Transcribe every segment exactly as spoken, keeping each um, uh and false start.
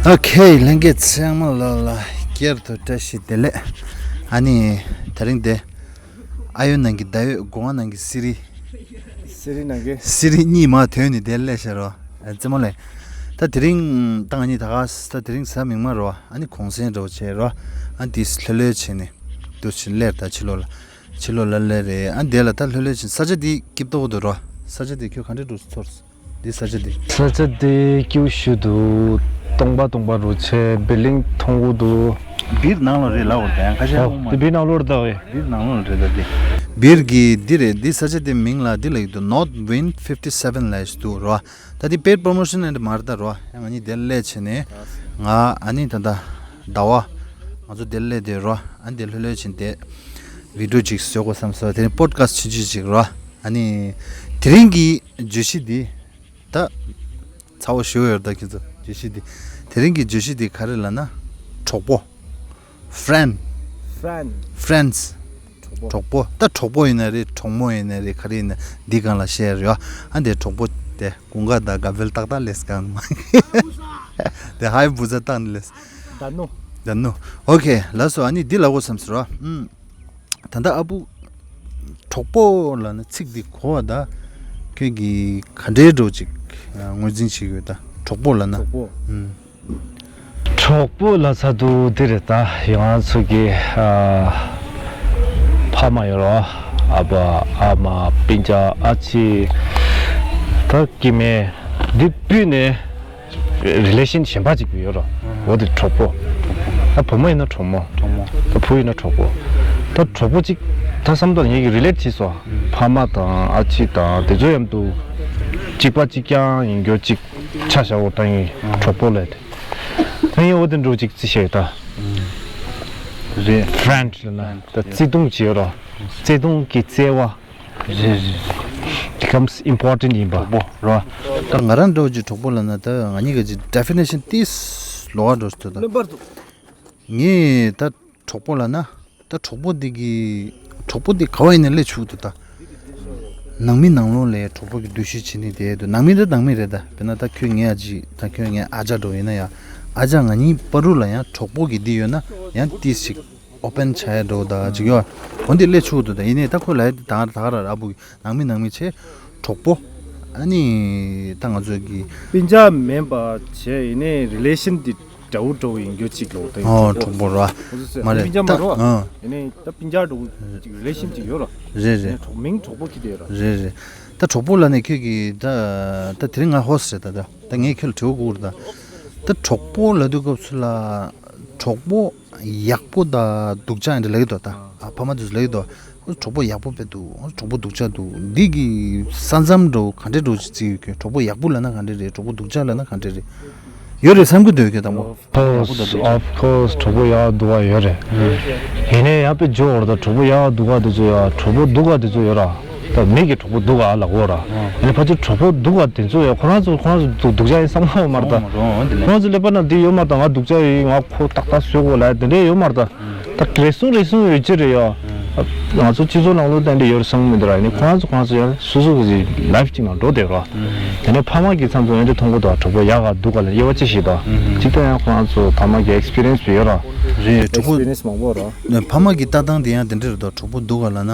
ཨོ་ཁེ། ལྷན་རྒྱས་ཚང་མ་ལ་ལ་བསྐྱར་དུ་བཀྲ་ཤིས་བདེ་ལེགས། ཨ་ནི་དེ་རིང་དེ་ཨ་ཡོད་ནང་གི་ཟླ་འོད། སྒོ་ང་ནང་གི་སི་རི། སི་རི་ནང་གི། སི་རི་གཉིས་མ་ཐོན་ནི་དེ་ལས་ཤར་བ། ཨ་རྩེད་མོ་ལས། ད་དེ་རིང་ད་ང་གཉིས་ད་ག་ས་ད་དེ་རིང་གཟའ་མིག་དམར་རོ། ཨ་ནི་གུང་སེང་འདྲ་བོ་བྱས་རོ། ཨ་ནི་དེ་ལྷོད་ལྷོད་བྱས་ནས་འདུག་ཕྱིན་ལེར་ད་ཕྱི་ལོགས་ལ། ཕྱི་ལོགས་ལ་ལེར་རེད། ཨ་ནི་དེ་ལ་ད་ལྷོད་ལྷོད་བྱས་ས་ཆ་དེ་སྐྱིད་པོ་འདུག་རོ། ས་ཆ་དེ་ཁྱོད་ག་འདྲས་འདུག་ཚོར། འདི་ས་ཆ་འདི། ས་ཆ་འདི་སྐྱིད་པོ་ཞེ་པོ་འདུག་སྟོང་པ་སྟོང་པ་རུ་ཆེ་བིལ་ལིང་མཐོང་གི་འདུག་བིར་ནང་ལོགས་རེད་ལབ་འོ། དེ་ཡང་ཁ་ཤས། ཨོ་མཐོང་མ་དེ་བིར་ནང་ལོགས་རེད་ད་ཝེ། བིར་ནང་ལོགས་རེད་ད་དེ། བིར་གི་འདི་རེད། འདི་ས་ཆ་དེ་མིང་ལ་འདི་ལབ་ཀྱི་འདུག North Wind fifty seven ལབ་ཞིག་འདུག་རོ། ད་དེ་paid promotion ཨེ་འདྲ་མ་རེད་ད་རོ། ཡང་ང་གཉིས་དེར་སླེབས་བྱས་ནས་ང་ཨ་ནི་ད་ད་ཟླ་བ་ང་ཚོ་དེར་སླེབས་དེ་རོ། ཨ་ནི་དེ་ལྷོད་ལྷོད་བྱས་ནས་བི་ཌི་ཡོ་ཅིག་བཟོ་དགོས་བསམ་སོང་། དེ་རིང་པོ་ཌི་ཁ་སི་ཊི་ཆུང་ཆུང་ཅིག་རོ། ཨ་ནི་དེ་རིང་གི་བརྗོད་གཞི་འདི། ད་ཚ་བོ་ཞེ་པོ་ཡོད་རེད་ད་ཁྱེད་ཚོ། བརྗོད་གཞི་འདི། དེ་རིང་གི་བརྗོད་གཞི་འདི་ག་རེ་ལབ་ན། གྲོགས་པོ། friend། friend། friends། གྲོགས་པོ། གྲོགས་པོ། ད་གྲོགས་པོ་ཡིན་ན་རེད། གྲོགས་མོ་ཡིན་ན་རེད། ག་རེ་ཡིན་ན་འདི་སྒང་ལ་བཤད་རེད་ཡ། ཨ་འདི་གྲོགས་པོ་དེ་དགུན་ཁ་ད་ག་བེལ་ཏག་ཏག་ལས་སྒང་མ། དེ་ཧའི་བུ་ཚ་བཏང་ནས་ལས། ད་ནོ། ད་ནོ། ཨོ་ཁེ། ལགས་སོ། ཨ་ནི་འདི་ལབ་དགོས་བསམ་སོང་ར། ཨུམ། ད་ལྟ་ཨ་བུ། གྲོགས་པོ་ལབ་ན་ཚིག་འདི་གོ་བ་ད། ཁྱོད་ཀྱིས་ག་འདྲའི་འདྲ་བོ་ཅིག་ངོས་འཛིན་བྱེད་ཀྱི་ཡོད་ད། གྲོགས་པོ་ལབ་ན། གྲོགས་པོ། ཨུམ། གྲོགས་པོ་ལབ་ཚར་དུས་འདི་རེད་ད། ང་ཚོ་གི་ཨ་ཕ་མ་ཡོད་རོ། ཨ་ཕ། ཨ་མ། སྤུན་ཀྱག་ཨ་ཅེ། ད་སྐྱེ་དམན། འདི་སྤུས་ནས་རི་ལེ་ཤན་གཞན་པ་ཅིག་ཡོད་རོ། འོ་དེ་གྲོགས་པོ། ད་བུ་མོ་ཡིན་ན་གྲོགས་མོ། གྲོགས་མོ། ད་བུ་ཡིན་ན་གྲོགས་པོ། ད་གྲོགས་པོ་གཅིག་ད་བསམ་དོན་ངེད་ཀྱི་རི་ལེ་ཊི་བྱས་སོ། ཕ་མ་དང་ཨ་ཅེ་དང་དེ་ཚོ་མཉམ་དུ་གཅིག་པ་གཅིག་རྐྱང་ཡིན་རྒྱུ་གཅིག་ཆ་བཞག་འོ་ད་ངེད་གྲོགས་པོ་ལབ་དེ། ད་ངེད་འོ་དེ་འདྲ་གཅིག་རྩི་བཤད་ད། རེད། friend ལབ་ན་ད་བརྩེ་དུང་བྱེད་རོ། བརྩེ་དུང་གི་བརྩེ་བ། རེད་རེད། becomes important ཡིན་པ། གྲོགས་པོ་རོ། ད་ང་རང་འདྲ་བོ་ཅིག་གྲོགས་པོ་ལབ་ན་ད་ང་གཉིས་ཀ་ཅིག་definition ཏིས་ལོགས་ཀ་འགྲོ་སྲིད་ད། ངས་ད་གྲོགས་པོ་ལབ་ན་ད་གྲོགས་པོ་འདི་གི་གྲོགས་པོ་འདི་ག་བ་ཡིན་ན་སླེབས་ཆོག་འདུག་ད། ནང་མི་ནང་ལོགས་ལ་གྲོགས་པོ་གི་འདུ་ཤེས་བྱེད་ནི་དེ་འདུག་ནང་མི་ད་ནང་མི་རེད་ད། དཔེར་ན་ད་ཁྱོད་ངའི་ཨ་ཅེ། ད་ཁྱོད་ངའི་ཨ་ཅག་འདྲ་བོ་ཡིན་ན་ཡང་ཨ་ཅག་ང་གཉིས་བར་དུ་ལ་ཡང་གྲོགས་པོ་གི་འདི་ཡོད་ན་ཡང་ཏིས་ཞིག་ཨོ་པན་བྱ་ཡ་འགྲོ་ད་ཅིག་ཡོད། འོན་ཏེ་སླེབས་ཆོག་འདུག་ད་ཡིན་ནའི་ད་ཁོ་ལ་ད་ད་ག་ར་ཨ་བུ་ནང་མི་ནང་མི་ཆེ་གྲོགས་པོ། ཨ་ནི་ད་ང་ཚོ་གི་སྤུན་ཀྱག་མིན་པ་བྱས་ཡིན་ནའི་རི་ལེ་ཤན་འདི་འདྲ་བོ་འདྲ་བོ་ཡིན་རྒྱུ་ཅིག་ལོག་ད་ཡིན་ཨོ་གྲོགས་པོ་ར། ཁོ་ཚོ་མ་རེད་སྤུན་ཀྱག་མ་ད་རོ། ཨ་ཡིན་ནའི་ད་སྤུན་ཀྱག་འདྲ་བོ་ཅིག་རི་ལེ་ཤན་ཅིག་ཡོད་ར། རེད་རེད། གྲོགས་མིང་གྲོགས་པོ་ཁྱི་དེ་ཡོད་ར། རེད་རེད། ད་གྲོགས་པོ་ལབ་ནས་ཁྱོད་ཀྱིས་ད་ད་དེ་རིང་ང་ཧོ་སི་རེད་ད། ད་ད་ངས་ཁྱོད་ལ་དྲི་བ་བསྐུར་ད། ད་གྲོགས་པོ་ལབ་དུས་སྐབས་སུ་ལ་གྲོགས་པོ་ཡག་པོ་དང་སྡུག་ཅག་འདྲ་ལབ་ཀྱི་འདུག་ད། ཨ་ཕ་མ་དེ་ཚོ་ལབ་ཀྱི་འདུག་གྲོགས་པོ་ཡག་པོ་དཔེ་འདུག་གྲོགས་པོ་སྡུག་ཅག་འདུག་འདི་གི་ས་མཚམས་འདྲ་བོ་ག་འདྲ་འདྲ་བོ་ཅིག་བརྩི་ཡོད་ཁྱོད། གྲོགས་པོ་ཡག་པོ་ལབ་ན་ག་འདྲ་རེད། གྲོགས་པོ་སྡུག་ཅག་ལབ་ན་ག་འདྲ་རེད། ཡོད་རེད་བསམ་གྱི་འདུག་ཁྱོད་དང་པོ། Of course, of course གྲོགས་པོ་ཡག་སྡུག་ག་ཡོད་རེད། ཡིན་ནའི་ཡང་དཔེ་འཇོག་འོར་ད་གྲོགས་པོ་ཡག་སྡུག་ག་དེ་ཚོ་ཡ། གྲོགས་པོ་སྡུག་ག་དེ་ཚོ་ཡོད་ར། ད་མི་གི་གྲོགས་པོ་སྡུག་ག་ལབ་དགོས་ར། ཡིན་ནའི་ཕལ་ཆེར་གྲོགས་པོ་སྡུག་ག་དེ་ཚོ་ཡ་ཁོ་རང་ཚོ་ཁོ་རང་ཚོ་སྡུག་སྡུག་ཅག་ཡིན་བསམ་གི་ཡོད་མ་རེད་ད། ཁོ་རང་ཚོ་ཀླད་པ་ན་འདི་ཡོད་མ་རེད་ད། ང་སྡུག་ཅག་ཡིན། ང་ཁོ་ཏག་ཏག་བཟོ་དགོས་ལབ་དེ་འདྲས་ཡོད་མ་རེད་ད། ད་རེ་ཟུང་རེ་ཟུང་ཡོད་ཀྱི་རེད་ཡ། ང་ཚོ་སྤྱི་ཚོགས་ནང་ལོགས་དེ་འདྲས་ཡོད་རེད་བསམ་གི་མི་འདུག་ར། ཡིན་ནའི་ཁོ་རང་ཚོ་ཁོ་རང་ཚོ་ཡ་སོ་སོ་གི་ལའིབ་ཅིག་ནང་འགྲོ་བསྡད་ར། དེ་ནས་ཕ་མ་གི་མཚམས་སུ་ཨེ་འདྲ་མཐོང་གི་འདུག་གྲོགས་པོ་ཡག་ག་སྡུག་ག་ལ་དབྱེ་བ་ཅི་ཞིག་དང་། ཅི་ལྟར་ཡང་ཁོ་རང་ཚོ་ཕ་མ་གི་ཨེག་སི་པི་རི་ཡན་སི་ཡོད་ར། རེད། གྲོགས་པོ་ཨེག་སི་པི་རི་ཡན་སི་མང་པོ་ར། ཕ་མ་གི་ལྟ་སྟངས་དེ་ཡང་དེ་འདྲ་རེད་འདུག་གྲོགས་པོ་སྡུག་ག་ལབ་ན།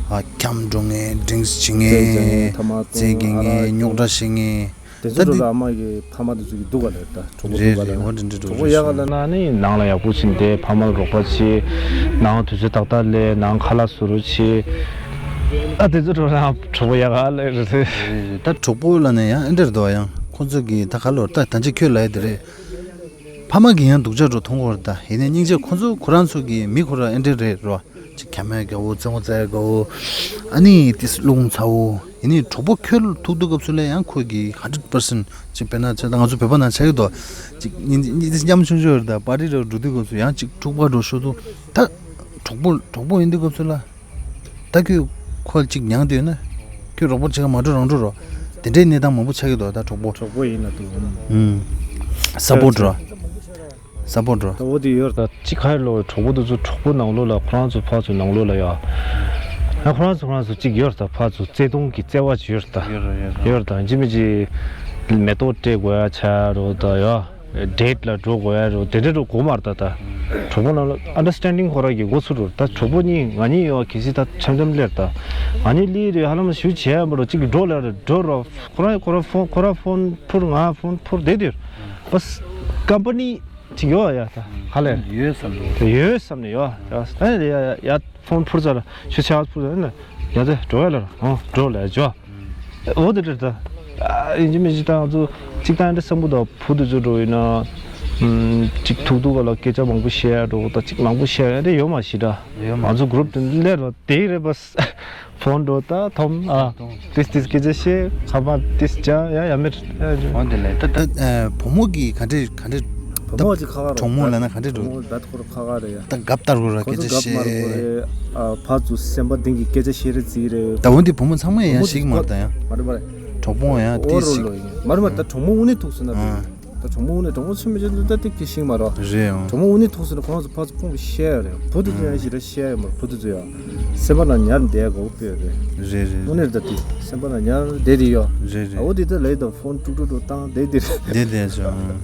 ཨ་འཁྱམ་འགྲོ་མཁན། ཌིང་སི་བྱེད་མཁན། རྩེད་རྒྱག་མཁན། རྩེད་རྒྱག་མཁན། རྙོག་དྲ་བཤད་མཁན། དེ་ཚོ་ད་འདི་ལ་ཨ་མ་གི་ཕ་མ་དེ་ཚོ་གི་སྡུག་ག་ལབ་ད། གྲོགས་པོ་རེད་སྡུག་ག་རེད། ལབ་འོ་དེ་འདྲ་འགྲོ་ན་ནི་ནང་ལ་ཡག་པོ་བྱིན་ཏེ་ཕ་མ་ལ་རོགས་པ་བྱེད། ནང་དུས་ཚོད་ཏག་ཏག་ལས། ནང་ཁ་ལག་བཟོ་རོགས་བྱེད། ཨ་དེ་ཚོ་འགྲོ་ན་གྲོགས་པོ་ཡག་ག་ལབ་རེད། ད་གྲོགས་པོ་ལབ་ན་ཡང་ཨེ་འདྲ་རེད་འདུག་ཡང་ཁོ་ཚོ་གི་ད་ག་ལོར་ད་ད་ཅི་ཁྱོད་ལབ་ཡ་དེ་རེད། ཕ་མ་གིས་ཡང་སྡུག་ཅག་འགྲོ་མཐོང་གི་ཡོད་རེད་ད། ཡིན་ནའི་སྙིང་རྗེ་ཁོ་ཚོ་ཁོ་རང་ཚོ་གི་མི་ཁོ་རང་ཨེ་འདྲ་རེད་རོ། ཅིག་འཁྱམ་ཡ་དགའ་བོ། རྩེད་མོ་རྩེ་ཡ་དགའ་བོ། ཨ་ནི་ཏིས་རླུང་ཚ་བོ། ཡིན་ནའི་གྲོགས་པོ་ཁྱོད་ཐུག་དུས་སྐབས་སུ་ལ་ཡང་ཁོ་གི་ཧན་ཌེ་རེཌ་པར་སེན་ཊི་ཅིག་དཔེར་ན་ཆ་ད་ང་ཚོ་བོད་པ་ནང་ཆགས་ཀྱི་འདུག་ཅིག་ཉིན་ཉིན་ཏིས་ཉམ་ཆུང་ཆུང་རེད་ད། པར་ཊི་འདྲ་བོ་འགྲོ་དུས་སྐབས་སུ་ཡང་ཅིག་འཁྲུག་པ་འགྲོ་ཤོར་དུས་ད་གྲོགས་པོ་གྲོགས་པོ་ཡིན་དུས་སྐབས་སུ་ལ། ད་ཁྱོད་ཁོ་ཅིག་མྱངས་བསྡད་ཡོད་ན། ཁྱོད་རོགས་པ་བྱེད་ག་མ་འགྲོ་རང་འགྲོ་རོགས། དེ་འདྲའི་གནས་སྟངས་མང་པོ་ཆགས་ཀྱི་འདུག་ད་གྲོགས་པོ། གྲོགས་པོ་ཡིན་ན་འདུག་ཨུམ། སཔོར་ཊི་རོགས། སཔོར་ཊི་རོགས། ད་འོ་དེ་ཡོད་རེད་ད། གཅིག་ག་རེ་ལབ་དགོས་རེད། གྲོགས་པོ་དེ་ཚོ་གྲོགས་པོ་ནང་ལོགས་ལ་ཁོ་རང་ཚོ་ཕར་ཚུར་ནང་ལོགས་ལ་ཡ། ཡང་ཁོ་རང་ཚོ་ཁོ་རང་ཚོ་གཅིག་ཡོད་རེད་ད། ཕར་ཚུར་བརྩེ་དུང་གི་བརྩེ་བ་ཅིག་ཡོད་རེད་ད། ཡོད་རེད་ཡོད་རེད། ཡོད་རེད་ད། ཡིན་གཅིག་མིན་གཅིག་མེ་ཏོག་སྤྲད་དགོས་ཡ་ཆགས་རོགས་ད་ཡ། ཌེ་ཊི་ལ་འགྲོ་དགོས་ཡ་རེད། དེ་འདྲ་འགྲོ་དགོས་མ་རེད་ད། ད་གྲོགས་པོ་ནང་ལ་ཨན་ཌར་སི་ཊེན་ཌིང་ཁོ་རང་གི་འགོ་ཚུགས་འགྲོ། ད་གྲོགས་པོ་གཉིས་ང་གཉིས་ཡོད་གལ་སྲིད་ད་འཆམ་འཆམ་སླེབས། ད་ང་གཉིས་སླེབས་རེད། ཧ་ལམ་ཞུ་བྱེད་ཡ་མ་རོ། གཅིག་གིས་འགྲོ་ལབ་རེད། འགྲོ་རོ། ཁོ་རང་ཁོ་རང་ཕོན་ཁོ་རང་ཕོན་ཕུར། ང་ཕོན་ཕུར། དེ་དུས་པས་ཀམ་པ་ནི་གཅིག་ཡོད་ཡ། ད་ཧ་ལས་ཡོད་བསམ་ནས། དེ་ཡོད་བསམ་ནས་ཡོད་ཡ། ད་ཡ་ཡ་ཕོན་ཕུར་ཚར། ཞུ་བྱེད་ཡ་ཕུར་ཚར་ན་ཡ། ད་འགྲོ་ཡ་ལ་རོ། འགྲོ་ལ་འཇོ། འོ་དེ་འདྲ་ད། ཨ་ཡིན་གཅིག་མིན་གཅིག་ད་ང་ཚོ་གཅིག་ད་འདྲ་བསམ་གི་འདུག་བུ་དེ་ཚོ་འགྲོ་ཡིན་ན། ཨམ། གཅིག་ཐུག་ཐུག་ག་ལ་སྐད་ཆ་མང་པོ་བཤད་ཡ་འགྲོ། ད་གཅིག་མང་པོ་བཤད་ཡ་དེ་ཡོད་མ་ཤི་ད། ཡོད་མ་ང་ཚོ་གུ་རུབ་དེ་སླེབས་རོ། དེ་རེད་པས། ཕོན་འགྲོ་ད་ཐོམ་ཨ། ཏིས་ཏིས་སྐད་ཆ་བཤད། ཁ་པར་ཏིས་བྱ་ཡ་ཡ་མེད། འོ་དེ་ལས་ད་ད་ཨ། བུ་མོ་གི་ག་འདྲས་ག་འདྲས། བུ་མོ་ཅིག་ཁ་ཁ་རོ། གྲོགས་མོ་ལབ་ན་ག་འདྲས་འགྲོ། བུ་མོ་བད་ཁོ་ར་ཁ་ཁ་རེད་ཡ། ད་དགའ་ལྟར་གོ་ར་ཁོ་སྐད་ཆ་ཚོ་བཤད། ཨ། ཕར་ཚུར་སེམས་པ་གཏིང་གི་སྐད་ཆ་བཤད་རེ་བརྩིས་རེད། ད་འོན་ཏེ་བུ་མོ་ཚང་མ་ཡང་ཞིག་མ་རེད་ད་ཡང་། མ་རེད་མ་རེད། གྲོགས་པོ་ཡང་ཏིས་ཞིག་ཨོ་རོ་ལོ་ཡིན། མ་རེད་མ་རེད། ད་གྲོགས་མོ་དངོས་གནས་ཐུག་སོང་ན་ཨ། ད་གྲོགས་མོ་དངོས་གནས། གྲོགས་མོ་ཚོ་མི་ཆོག་ད་དེ་སྐད་ཤིང་མ་རོ། རེད་ཨང་། གྲོགས་མོ་དངོས་གནས་ཐུག་སོང་ན་ཁོང་ཚོ་ཕར་ཚུར་ཕུང་བཤད་ཡ་རེད། བུ་དེ་ཚོ་ཡང་ཞིག་རེ་བཤད་ཡ་མ་རེད། བུ་དེ་ཚོ་ཡང་སེམས་པ་ནང་ཉར་བསྡད་དགོས་དཔེ་རེད། རེད་རེད་རེད། དངོས་གནས་ད་དེ་སེམས་པ་ནང་ཉར་བསྡད་དེ་ཡོད། རེད་རེད། ཨ་འོ་དེ་ད་ལས་དང་ཕོན་ཀྲུག་ཀྲུག་ཀྲུག་བཏང་བསྡད་དེ་རེད། བསྡད་བསྡད་སོང་།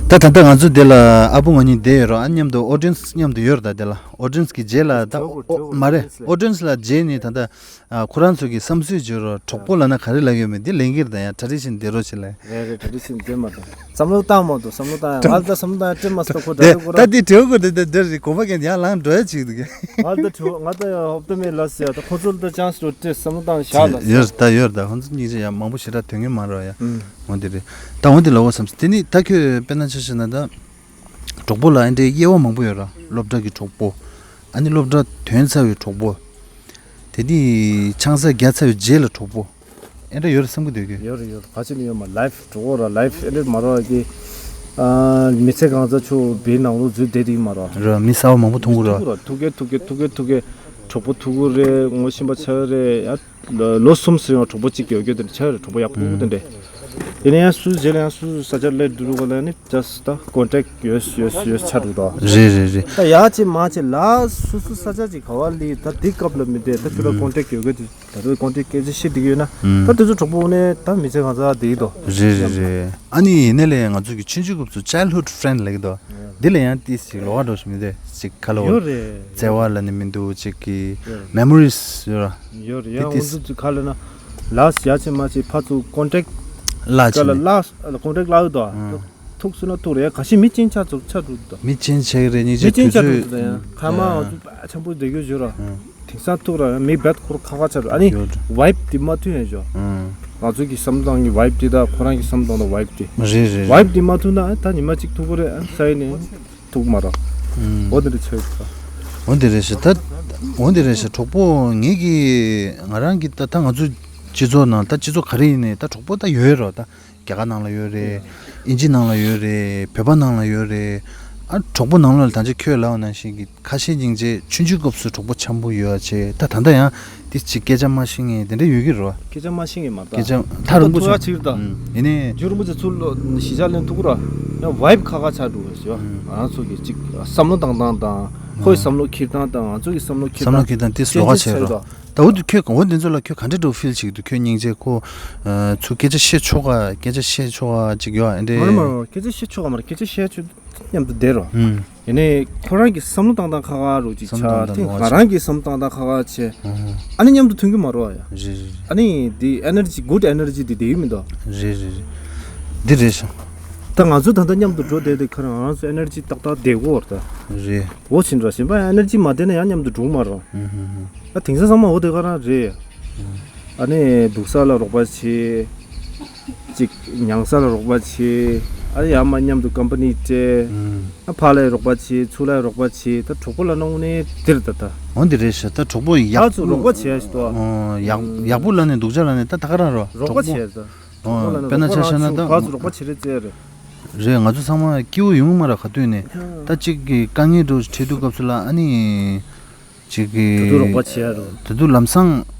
ད་ད་ལྟ་ང་ཚོ་འདི་ལ་ཨ་བུ་ང་གཉིས་བསྡད་ཡོད་རོགས། ཨ་མཉམ་དུ་ཨོ་ཌི་ཡེན་སི་མཉམ་དུ་ཡོད་རེད། ད་འདི་ལ་ཨོ་ཌི་ཡེན་སི་གི་རྗེས་ལ་ད། གྲོགས་པོ་ཨོ་གྲོགས་པོ་མ་རེད། ཨོ་ཌི་ཡེན་སི་ལ་རྗེས་ནས་ད་ལྟ་ཨ་ཁོ་རང་ཚོ་གི་བསམ་ཚུལ་བརྗོད་རོགས། གྲོགས་པོ་ལབ་ན་ག་རེ་ལབ་ཡོད་མེད་འདི་ལེན་གྱི་རེད་ད། ཡང་ཊ་རེ་ཌི་ཤན་དེ་རོ་ཆེ་ལ། རེད་རེད། ཊ་རེ་ཌི་ཤན་དེ་མ་གཏོགས་བསམ་བློ་བཏང་མ་གཏོགས། བསམ་བློ་བཏང་ཡ་ང་ལ་ད་བསམ་བློ་བཏང་ཡ་སྤྲད་མ་སོང་ཁོ་ད། དེ་རེད་ཁོ་ད་ར། འདི་དྲི་བ་ཁོ་འདི་འདི་འདི་རེད། གོ་བ་གན་ཡང་ལངས་འགྲོ་ཡ་ཅིག་འདུག་གི། ང་ད་ད་དྲི་བ་ང་ད་ཡ་ཧོབ་ཏེ་མེད་ལ་ཟེར་ཡ། ད་ཁོ་ཚོ་ལ་ད་ཅང་སི་རོ་སྤྲད་བསམ་བློ་བཏང་བཞག་ལ་ཟེར། ཡོད་ད་ཡོད་ད། ཁོ་ཚོ་སྙིང་རྗེ་ཡ་མང་པོ་ཞེ་དྲག་དོན་གཉེར་མ་རོ་ཡ། ཨུམ། འོ་འདི་རེད། ད་འོ་འདི་ལ་འོ་བསམ་སོང་། དེ་ནི་ད་ཁྱོད་དཔེར་ན་ཆ་བཞག་ན་ད། གྲོགས་པོ་ལ་ཨ་འདྲའི་དབྱེ་བ་མང་པོ་ཡོད་ར། སློབ་གྲྭ་གི་གྲོགས་པོ། ཨ་ནི་སློབ་གྲྭ་ཐོན་ཚར་བའི་གྲོགས་པོ། དེ་དུས་ཆང་ས་བརྒྱབ་ཚར་བའི་རྗེས་ལ་གྲོགས་པོ། ཨེ་འདྲ་ཡོད་རེད་བསམ་གི་འདུག་གི། ཡོད་རེད་ཡོད་རེད། ག་ཅི་ནས་ཡོད་མ། ལའིཕ་གྲོགས་པོ་ར་ལའིཕ་ཨེ་འདྲ་མ་རོ་གི། ཨ། མི་ཚེ་གང་ཚ་ཆུ་བེའི་ནང་ལོགས་འཛུལ་བསྡད་དེ་ཡིན་མ་རོ། ར་མི་གསར་པ་མང་པོ་མཐོང་གི་ར། ཐུག་གི་ར་ཐུག་གི་ཐུག་གི་ཐུག་གི་ཐུག་གི། གྲོགས་པོ་ཐུག་གི་རེད། ངོ་ཤེས་པ་ཆགས་རེད་ཡ། ལོ་གསུམ་ཟིན་ཡང་གྲོགས་པོ་གཅིག་ཡོད་རྒྱུ་དེ་འདྲ་ཆགས་རེད། གྲོགས་པོ་ཡག་པོ་དེ་འདྲ། དེ་ནས་ཡང་སུ་རྗེས་ལ་ཡང་སུ་ས་ཆར་སླེབས་འགྲོ་ག་ལ་ནི་ཇ་སི་ད་ཀོན་ཊེག་ཡོད་ཡོད་ཡོད་ཆགས་འགྲོ་ད། རེད་རེད་རེད། ད་ཡག་ཅིག་མ་ཅིག་ལ་སུ་སུ་ས་ཆ་ཅིག་ག་བ་ལི་ད་དེ་སྐབས་ལ་མི་བསྡད། ད་ཁྱོད་ལ་ཀོན་ཊེག་ཡོད་གི་དེ་ད་དུ་ཀོན་ཊེག་སྐད་ཆ་བཤད་བསྡད་ཀྱི་ཡོད་ན་ད་དེ་ཚོ་གྲོགས་པོ་ནས་ད་མི་ཚེ་གང་ཚ་བསྡད་ཀྱི་དོ། རེད་རེད་རེད། ཨ་ནི་ཡིན་ནའི་ལས་ང་ཚོ་གི་ཆུང་ཆུང་སྐབས་སུ་ཆའི་ལི་ཧུད་ཕྲེན་ཌི་ལབ་ཀྱི་དོ། འདི་ལ་ཡང་ཏིས་ཅིག་ལོགས་ཀ་འགྲོ་ཞིག་མི་འདུག་ཅིག་ཁ་ལོ། ཡོད་རེད། བརྩེ་བ་ལ་ནི་མི་འདུག་ཅིག་གི་ཡོད་རེད། མེ་མོ་རིས་ཡོད་ར། ཡོད་རེད་ཡ། ཏིས་ང་ཚོ་ཚོ་ཁ་ལ་ན་ལགས་ཡ་ཆེ་མ་ཆེ་ཕར་ཚུར་ཀོན་ཊེག་ལ་ལ་ཆེ་ལ་ནི་ལ་ཀོན་ཊེག་ལ་ཡོད་དོ། ཐུག་སོང་ན་ཐུག་རེད། ག་ཤེད་མི་ཅན་ཆ་ཚུགས་ཆ་འགྲོ་དོ། མི་ཅན་ཆ་གི་རེད། སྙིང་རྗེ་མི་ཅན་དུས་ཆ་འགྲོ་ཚོད་དོ། ཡང་ཁ་མ་ང་ཚོ་ཆམ་པོ་བསྡད་རྒྱུ་བརྗོད་ར། དེང་སང་ཐུག་ར་མི་བད་ཁོར་ཁ་ཁ་ཆ་ར། ཨ་ནི་ཡོད་རེད། ཝའིབ་དེ་མ་མཐུན་ཡ་ཞོ། ང་ཚོ་གི་བསམ་བློ་གཏོང་གི་ཝའིབ་དེ་ད་ཁོ་རང་གི་བསམ་བློ་གཏོང་ད་ཝའིབ་དེ། རེད་རེད་རེད། ཝའིབ་དེ་མ་མཐུན་ན་ད་ཉི་མ་གཅིག་ཐུག་གི་རེད། ཨ་ས་ཡི་ནས། ཐུག་མ་རོ། ཨུམ། འོ་དེ་འདྲ་ཆོས་ཀྱི། འོ་དེ་རེད་ཤག་ད། འོ་དེ་རེད་ཤག་གྲོགས་པོ་ངེད་ཀྱི་ང་རང་གི་ད་ད་ང་ཚོ་སྤྱི་ཚོགས་ནང་ད་སྤྱི་ཚོགས་ག་རེ་ཡིན་ནའི་ད་གྲོགས་པོ་ད་ཡོད་རོ། ད་རྒྱ་གར་ནང་ལ་ཡོད་རེད། ཨིན་ཇི་ནང་ལ་ཡོད་རེད། བོད་པ་ནང་ལ་ཡོད་རེད། ཨ་གྲོགས་པོ་ནང་ལོགས་ལ་ད་ཆ་ཁྱོད་ལབ་པ་ནང་བཞིན་གྱི་ཁ་ཤས་སྙིང་རྗེ་ཆུང་ཆུང་སྐབས་སུ་གྲོགས་པོ་འཆམ་པོ་ཡོད་ཨ་ཆེ། ད་ད་ལྟ་ཡང་དེ་ཅིག་སྐད་ཆ་མ་ཤེས་མཁན་དེ་འདྲ་ཡོད་ཀྱི་རེད་བ། སྐད་ཆ་མ་ཤེས་མཁན་མ་རེད་ད། སྐད་ཆ་ཐག་རིང་པོ་ཐུག་ཡ་ཆགས། ཅིག་རེད་ད། ཨུམ། ཡིན་ནའི། རྒྱུ་རིན་པོ་ཆེ་ཚུར་ལོ་གཞིས་ཆགས་ལེན་ཐུབ་ཀྱི་ར། ཡང་ཝའིབ་ཁ་ཁ་ཆགས་འགྲོ་གི་ཞོ། ཨུམ། ང་རང་ཚོ་གི་ཅིག་བསམ་བློ་བཏང་སྟངས་དང་། ཁོའི་བསམ་བློ་འཁྱེར་སྟངས་དང་ང་ཚོ་གི་བསམ་བློ་འཁྱེར་བསམ་བློ་འཁྱེར་སྟངས་དེ་ལོགས་ཀ་ཆགས་ར། ད་འོ་དུ་ཁྱོད་འོ་དེ་ཚོ་ལ་ཁྱོད་ག་འདྲ་འདྲ་ཕིལ་བྱེད་ཀྱི་འདུག་ཁྱོད་སྙིང་རྗེ་ཁོ། ཨ་ཚུར་སྐད་ཆ་བཤད་ཆོག་ག་སྐད་ཆ་བཤད་ཆོག་ག་ཅིག་ཡོད་ཨ་འདྲ། མ་རེད་མ་རེད། སྐད་ཆ་བཤད་ཆོག་ག་མ་རེད། སྐད་ཆ་བཤད་ཆོག་མཉམ་དུ་བསྡད་རོགས། ཨུམ། ཡིན་ནའི་ཁོ་རང་གི་བསམ་བློ་བཏང་སྟངས་ཁ་ཁ་རུ་ཅིག་བསམ་བློ་ཆགས། བཏང་དེ་སྟངས་ང་རང་གི་བསམ་བློ་བཏང་སྟངས་ཁ་ཁ་བྱས། ཨ་ཧ། ཨ་ནི་མཉམ་དུ་མཐུན་གྱི་མ་རེད་བ་ཡ། རེད་རེད་རེད། ཨ་ནི་འདི་ཨེ་ནར་ཇི་གུཌ་ཨེ་ནར་ཇི་འདི་དེ་ཡོད་མི་འདུག་རེད་རེད་རེད། འདི་རེད་ཤག་ད་ང་ཚོ་ད་ལྟ་མཉམ་དུ་འགྲོ་བསྡད་དེ་ཁ་རང་ང་རང་ཚོ་ཨེ་ནར་ཇི་ཏག་ཏག་བསྡད་ཀྱི་ཡོད་རེད་ད། རེད། འོ་ཕྱིན་ར་གཞན་པ་ཨེ་ནར་ཇི་མ་བསྡད་ན་ཡང་མཉམ་དུ་འགྲོ་གི་མ་རེད། ཨ་ཧ་ཧ་ཧ། ད་དེང་སང་ཚང་མ་འོ་དེ་ག་རང་རེད། ཨ་ནི་སྡུག་ས་ལ་རོགས་པ་བྱེད། ཅིག་མྱང་ས་ལ་རོགས་པ་བྱེད། ཨ་ནི་ཡར་མར་མཉམ་དུ་ཀམ་པ་ནི་སྤྲད། ཨ་ཕར་ལ་རོགས་པ་བྱེད། ཚུར་ལ་རོགས་པ་བྱེད། ད་གྲོགས་པོ་ལབ་ན་དངོས་གནས་འདི་རེད་ད་ད། འོ་འདི་རེད་ཤག་ད་གྲོགས་པོ་ཡག་ཕར་ཚུར་རོགས་པ་བྱེད་ཡ་ཞིག་འདུག་ཨ། ཡག་ཡག་པོ་ལབ་ནས་སྡུག་ཅག་ལབ་ནས་ད་ད་ག་རང་རོ། རོགས་པ་གྲོགས་པོ། བྱེད་ད། ཨ་གྲོགས་པོ་ལབ་ན་དཔེར་ན་རོགས་པ་ཆ་བཞག་ན་རང་ཚུར་ད་ཕར་ཚུར་རོགས་པ་བྱེད་རེད་ཟེར་རེད། རེད། ང་ཚོ་ཚང་མ་སྐྱིད་པོ་ཡོང་གི་མ་རེད་ག་དུས་ནས། ད་གཅིག་གི་དཀའ་ངལ་འདྲ་བོ་ཞིག་འཕྲད་དུས་སྐབས་སུ་ལ་ཨ་ནི། གཅིག་གི། དེ་དུས་རོགས་པ་བྱེད་ཡ་རེད། དེ་དུས་ལམ་སང་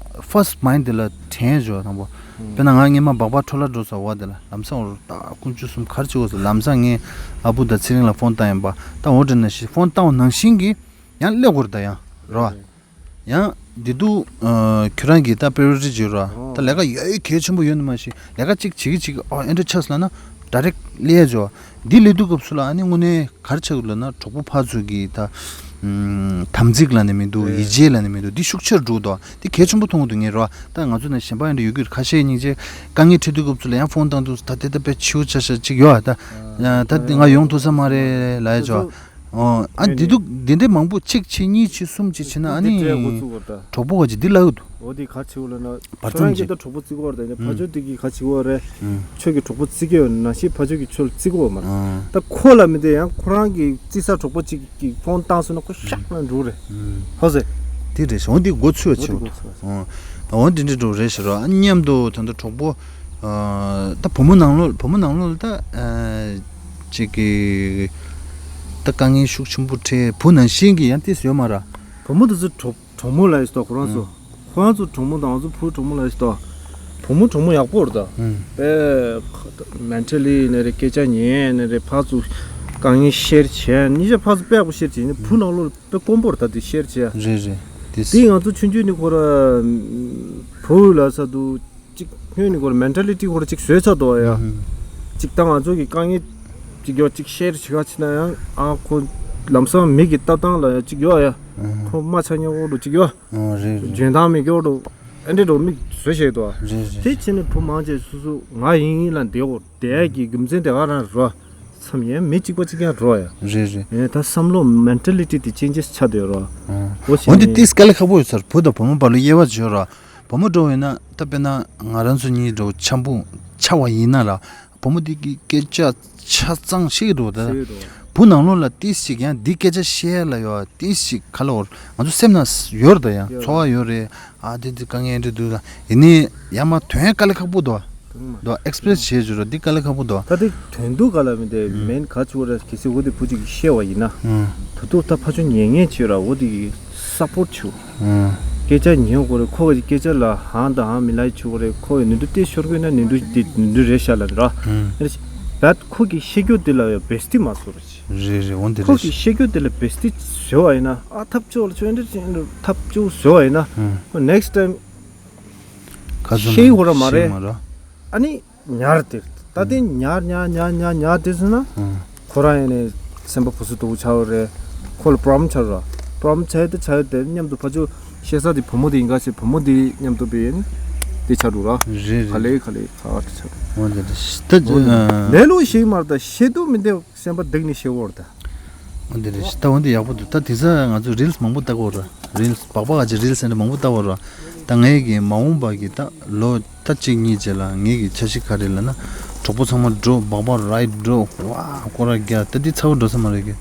ཕར་སི་མའིན་ཌི་ལ་དྲན་ཡ་ཞོ་དང་པོ། དཔེར་ན་ང་སྔས་མ་སྦག་སྦག་འཕྲོ་བརླག་འགྲོ་ས་བ་དེ་ལ་ལམ་སང་འོ་ད་དཀོན་མཆོག་གསུམ་ག་རེ་བྱེད་དགོས་ཟེར་ལམ་སང་ངས་ཨ་བུ་དང་ཚེ་རིང་ལ་ཕོན་བཏང་ཡིན་པ། ད་འོ་དེ་ནང་བཞིན་ཕོན་བཏང་བ་ནང་བཞིན་གྱི་ཡང་སླེབས་དགོས་རེད་ད་ཡང་རོ། ཡང་འདི་དུས་ཨ་ཁྱོད་རང་གིས་ད་པི་རི་ཡོ་རི་ཊི་བརྗོད་རོགས། ད་ལས་ཀ་ཡོད་ཡོད་གལ་ཆེན་པོ་ཡོད་ནི་མ་ཤེས། ལས་ཀ་གཅིག་བྱེད་ཀྱི་བྱེད་ཀྱི་ཨོ་ཨེ་འདྲ་ཆགས་སོང་ན་ ཌའི་རེག་སླེབས་ཡ་ཅིག་ཡོད། འདི་སླེབས་དུས་སྐབས་སུ་ལ་ཨ་ནི་དངོས་གནས་ག་རེ་ཆགས་ཀྱི་འདུག་ལབ་ན། གྲོགས་པོ་ཕར་ཚུར་གྱི་ད་ཨམ་དམ་ཚིག་ལབ་ནས་མི་འདུག་རེད། ཡིད་ཆེས་ལབ་ནས་མི་འདུག་འདི་ཤུགས་ཆེར་འགྲོ་འདུག་འདི་གལ་ཆེན་པོ་མཐོང་གི་འདུག་ངས་རོ། ད་ང་ཚོ་ནས་གཞན་པ་ཡིན་འདྲ་ཡོད་ཀྱི་རེད། ཁ་ཤས་སྙིང་རྗེ། དཀའ་ངལ་འཕྲད་དུས་སྐབས་སུ་ལ་ཡང་ཕོན་བཏང་དུས་ད་དེ་ད་དཔེ་ཕྱི་བོ་ཆ་ཤ་ཅིག་ཡོད་ཨ། ད་ད་དེ་ང་ཡོང་ཐུབ་ས་མ་རེད་ལབ་ཡ་ཅིག་ཡོད། ཨོ། ཨ་འདི་འདུག་འདི་འདྲའི་མང་པོ་གཅིག་བྱེད་གཉིས་བྱེད་གསུམ་བྱེད་བྱེད་ན་ཨ་ནི། འདི་འདྲའི་འགོ་བཙུགས་པ་རེད་ད། གྲོགས་པོ་ག་ཅིག་འདི་ལབ་ཡོད་འདུག་འོ་འདི་ག་བྱེད་འོ་ལབ་ན། བར་ཁྱོད་རང་མཚམས་གིས་ཅིག་ད་གྲོགས་པོ་བརྩི་གི་ཡོད་རེད་ད། ཡིན་ན་ཕར་ཕྱོགས་འདི་གིས་ག་བྱེད་འོ་རེད། ཨུམ། ཁྱོད་ཀྱིས་གྲོགས་པོ་བརྩི་གི་ཡོད་ན་ནང་བཞིན་ཕར་ཕྱོགས་ཀྱིས་ཁྱོད་ལ་བརྩི་གི་ཡོད་མ་རེད། ཨ། ད་ཁོ་ལ་མི་བདེ་ཡང་ཁོ་རང་གིས་བརྩི་ས་གྲོགས་པོ་གཅིག་གིས་ཕོན་བཏང་སོང་ན་ཁོ་ཤག་ན་འགྲོ་རེད། ཨུམ། ཧོ་ཟེ། འདི་རེད་ཤོང་འདི་འགོ་ཚུགས་བྱེད་འོ་འདི་འོ་འགོ་ཚུགས། ཨོ། འོ་འདི་འདྲ་འགྲོ་རེད་ཤག་རོ། ཨ་མཉམ་དུ་ད་ལྟ་གྲོགས་པོ། ཨ། ད་བུ་མོ་ནང་ལོགས་བུ་མོ་ནང་ལོགས་ལ་ད་ཨ་ཅིག་གི་ད་དཀའ་ངལ་ཤུགས་ཆེན་པོ་འཕྲད་བུ་ནང་བཞིན་གྱི་ཡང་ཏིས་ཡོད་མ་རེད། བུ་མོ་དེ་ཚོ་གྲོགས་གྲོགས་མོ་ལ་ཡིས་ཏོ་ཁོ་རང་ཚོ། ཨང་། ཁོ་རང་ཚོ་གྲོགས་མོ་དང་ང་ཚོ་བུ་གྲོགས་མོ་ལ་ཡིས་ཏོ། བུ་མོ་གྲོགས་མོ་ཡག་པོ་རེད་ད། ཨང་། དཔེ་མེན་ཊལ་ལི་ནས་རེད། སྐད་ཆ་ཉན་ནས་རེད། ཕར་ཚུར་དཀའ་ངལ་ཤེར་བྱས། གཉིས་ཆ་ཕར་ཚུར་དཔེ་ཡག་པོ་ཤེར་བྱས་ནས་བུ་ནང་ལོགས་ལ་དཔེ་དཀོན་པོ་རེད་ད། དེ་ཤེར་བྱས། རེད་རེད། དེ་དེ་ང་ཚོ་ཆུང་ཆུང་ནས་ཁོ་ར་བུ་ལ་ས་དུ། གཅིག་སྔོན་ནས་ཁོ་ར་མེན་ཊལ་ལི་ཊི་ཁོ་ར་གཅིག་བཟོས་ཚར་འདུག་ཡ། ཨུམ། གཅིག་ད་ང་ཚོ་གི་དཀའ་ངལ་གཅིག་ཡོད་གཅིག་ཤེར་བྱེད་ག་ཕྱིན་ན་ཡང་ཨ་ཁོ་ལམ་སང་མིག་གི་ལྟ་སྟངས་ལ་ཡང་གཅིག་ཡོད་ཡ། ཨུམ། ཁོ་མ་ཆ་ཉེ་འོག་ཏུ་གཅིག་ཡོད། ཨོ་རེད་རེད། འཇོན་ཐང་མེད་སྐྱོ་འགྲོ། ཨེ་འདྲེ་འགྲོ་མིག་བཟོས་བྱས་འདུག་རེད་རེད། དེ་ཕྱིན་ནས་བུ་མང་ཆེ་སོ་སོ་ང་ཡིན་ཡིན་ལ་བསྡད་འོ་བསྡད་ཀྱི་རྒྱུ་མཚན་དེ་ག་རང་རོ། མཚམས་ཡན་མི་གཅིག་པ་གཅིག་ཀྱང་རོ་ཡ། རེད་རེད། ཡིན་ད་བསམ་བློ་མེན་ཊལ་ལི་ཊི་དེ་ཅན་ཅེས་ཆགས་བསྡད་རོ། ཨོ། འོ་དེ་ཏིས་དཀའ་ལས་ཁག་པོ་ཡོད་ཚར། བུ་དང་བུ་མོ་བར་ལ་དབྱེ་བ་བྱེད་རོ། བུ་མོ་འགྲོ་བས་ན་ད་དཔེར་ན་ང་རང་ཚོ་གཉིས་འགྲོ་འཆམ་པོ་ཆགས་པ་ཡིན་ན་ར། བུ་མོ་འདི་གི་སྐད་ཆ་ཆ་ཚང་ཤེས་ཀྱི་འདུག་ད། ཤེས་ཀྱི་འདུག་བུ་ནང་ལོགས་ལ་ཏིས་ཞིག་ཡང་འདི་སྐད་ཆ་བཤད་ལ་ཡོད་ཏིས་ཞིག་ག་ལ་འོར་ང་ཚོ་སེམས་ནང་ཡོད་རེད་ད། ཡང་ཡོད་ཚོར་བ་ཡོད་རེད། ཨ་དེ་འདི་དཀའ་ངལ་འདྲ་འདུག་ད། ཡིན་ནའི་ཡང་མ་དོན་དཀའ་ལས་ཁག་པོ་འདུག་ཨ། དུང་མ་འདུག་ཨ། ཨེགས་པི་རེས་བྱེད་བརྗོད་རོགས་འདི་དཀའ་ལས་ཁག་པོ་འདུག་ཨ། ད་དེ་དོན་དུ་ག་ལ་མི་འདི་ཨུམ། མེན་ག་ཆུ་ར་གལ་སྲིད་འོ་དེ་བུ་གཅིག་གིས་བཤད་བ་ཡིན་ན། ཨུམ། ད་དུང་ད་ཕ་ཆུ་ཉན་ངེས་བྱོས་ར་འོ་དེ་གི་སབ་པོར་ཊི་བྱོས། ཨུམ། སྐད་ཆ་ཉན་དགོས་རེད། ཁོ་གི་སྐད་ཆ་ལ་ཧང་དང་ཧང་མི་ལ་ཡི་ཆུ་རེད། ཁོ་གི་ནུས་མཐུ་དེ་ཤོར་དགོས་ན་ནུས་མཐུ་དེ་ནུས་མཐུ་རེད་ཤག་ལབ་ར། ཨུམ། ཨེ་རེད། ད་ཁོ་གི་བཤད་རྒྱུ་དེ་ལ་ཡ་བེས་ཏི་མ་བཟོ་ར་ཅི། རེད་རེད། འོ་འདི་ཁོ་རེད་གི་ཤག་བཤད་རྒྱུ་དེ་ལ་བེས་ཏི་བཟོས་བ་ཡིན་ན་ཨ་ཐབས་སྐྱོ་ལ་ཆོས་འདི་ཅན་ཐབས་སྐྱོ་བཟོས་བ་ཡིན་ན། ཨུམ། ཁོ་ནེག་སི་ཊའིམ་ཁ་ཚུར་ཤེས་ན་ཡོད་ར་མ་ཤེས་རེད། མ་ར། ཨ་ནི་ཉར་དེ། ད་དེ་ཉར་ཉར་ཉར་ཉར་ཉར་དེ་སོང་ན། ཨང་། ཁོ་རང་ཡང་ནས་སེམས་པ་བུ་སུ་དོག་ཆགས་རེད། ཁོ་ལ་པྲོབ་ལེམ་ཆགས་ར། པྲོབ་ལེམ་ཆགས་དེ་ཆགས་དེ་མཉམ་དུ་ཕ་ཆུ་ཤེས་ས་དེ་བུ་མོ་དེ་ཡིན་ག་ཞེས་བུ་མོ་དེ་མཉམ་དུ་བས་དེ་ཆགས་འགྲོ་ར། རེད་རེད། ག་ལེ་ག་ལེ་ག་ཆགས་འགྲོ། འོ་དེ་རེད། ད་འོ་དེ་ལས་ལོ་ཞིག་མར་ད་ཤེས་དུ་མི་འདེ་སེམས་པ་སྡུག་ནི་ཤེས་འོར་ད། འོ་དེ་རེད། ད་འོ་དེ་ཡག་པོ་འདུག་ད་དེ་ས་ང་ཚོ་རིལ་སི་མང་པོ་ལྟ་གོ་ར། རིལ་སི་སྦག་སྦག་ག་ཅིག་རིལ་སི་འདྲ་མང་པོ་ལྟ་གོ་ར། ད་ངས་གི་མ་འོངས་པ་གི་ད་ལོ། ད་གཅིག་གཉིས་རྗེས་ལ་ངེད་ཀྱི་འཆར་གཞི་ག་རེ་ལབ་ན། གྲོགས་པོ་ཚང་མ་འགྲོ་སྦག་སྦག་རའིཌ་འགྲོ་བ་སྐོར་ར་རྒྱག་ད་འདི་ཚ་བོ་འགྲོ་ས་མ་རེད་གི།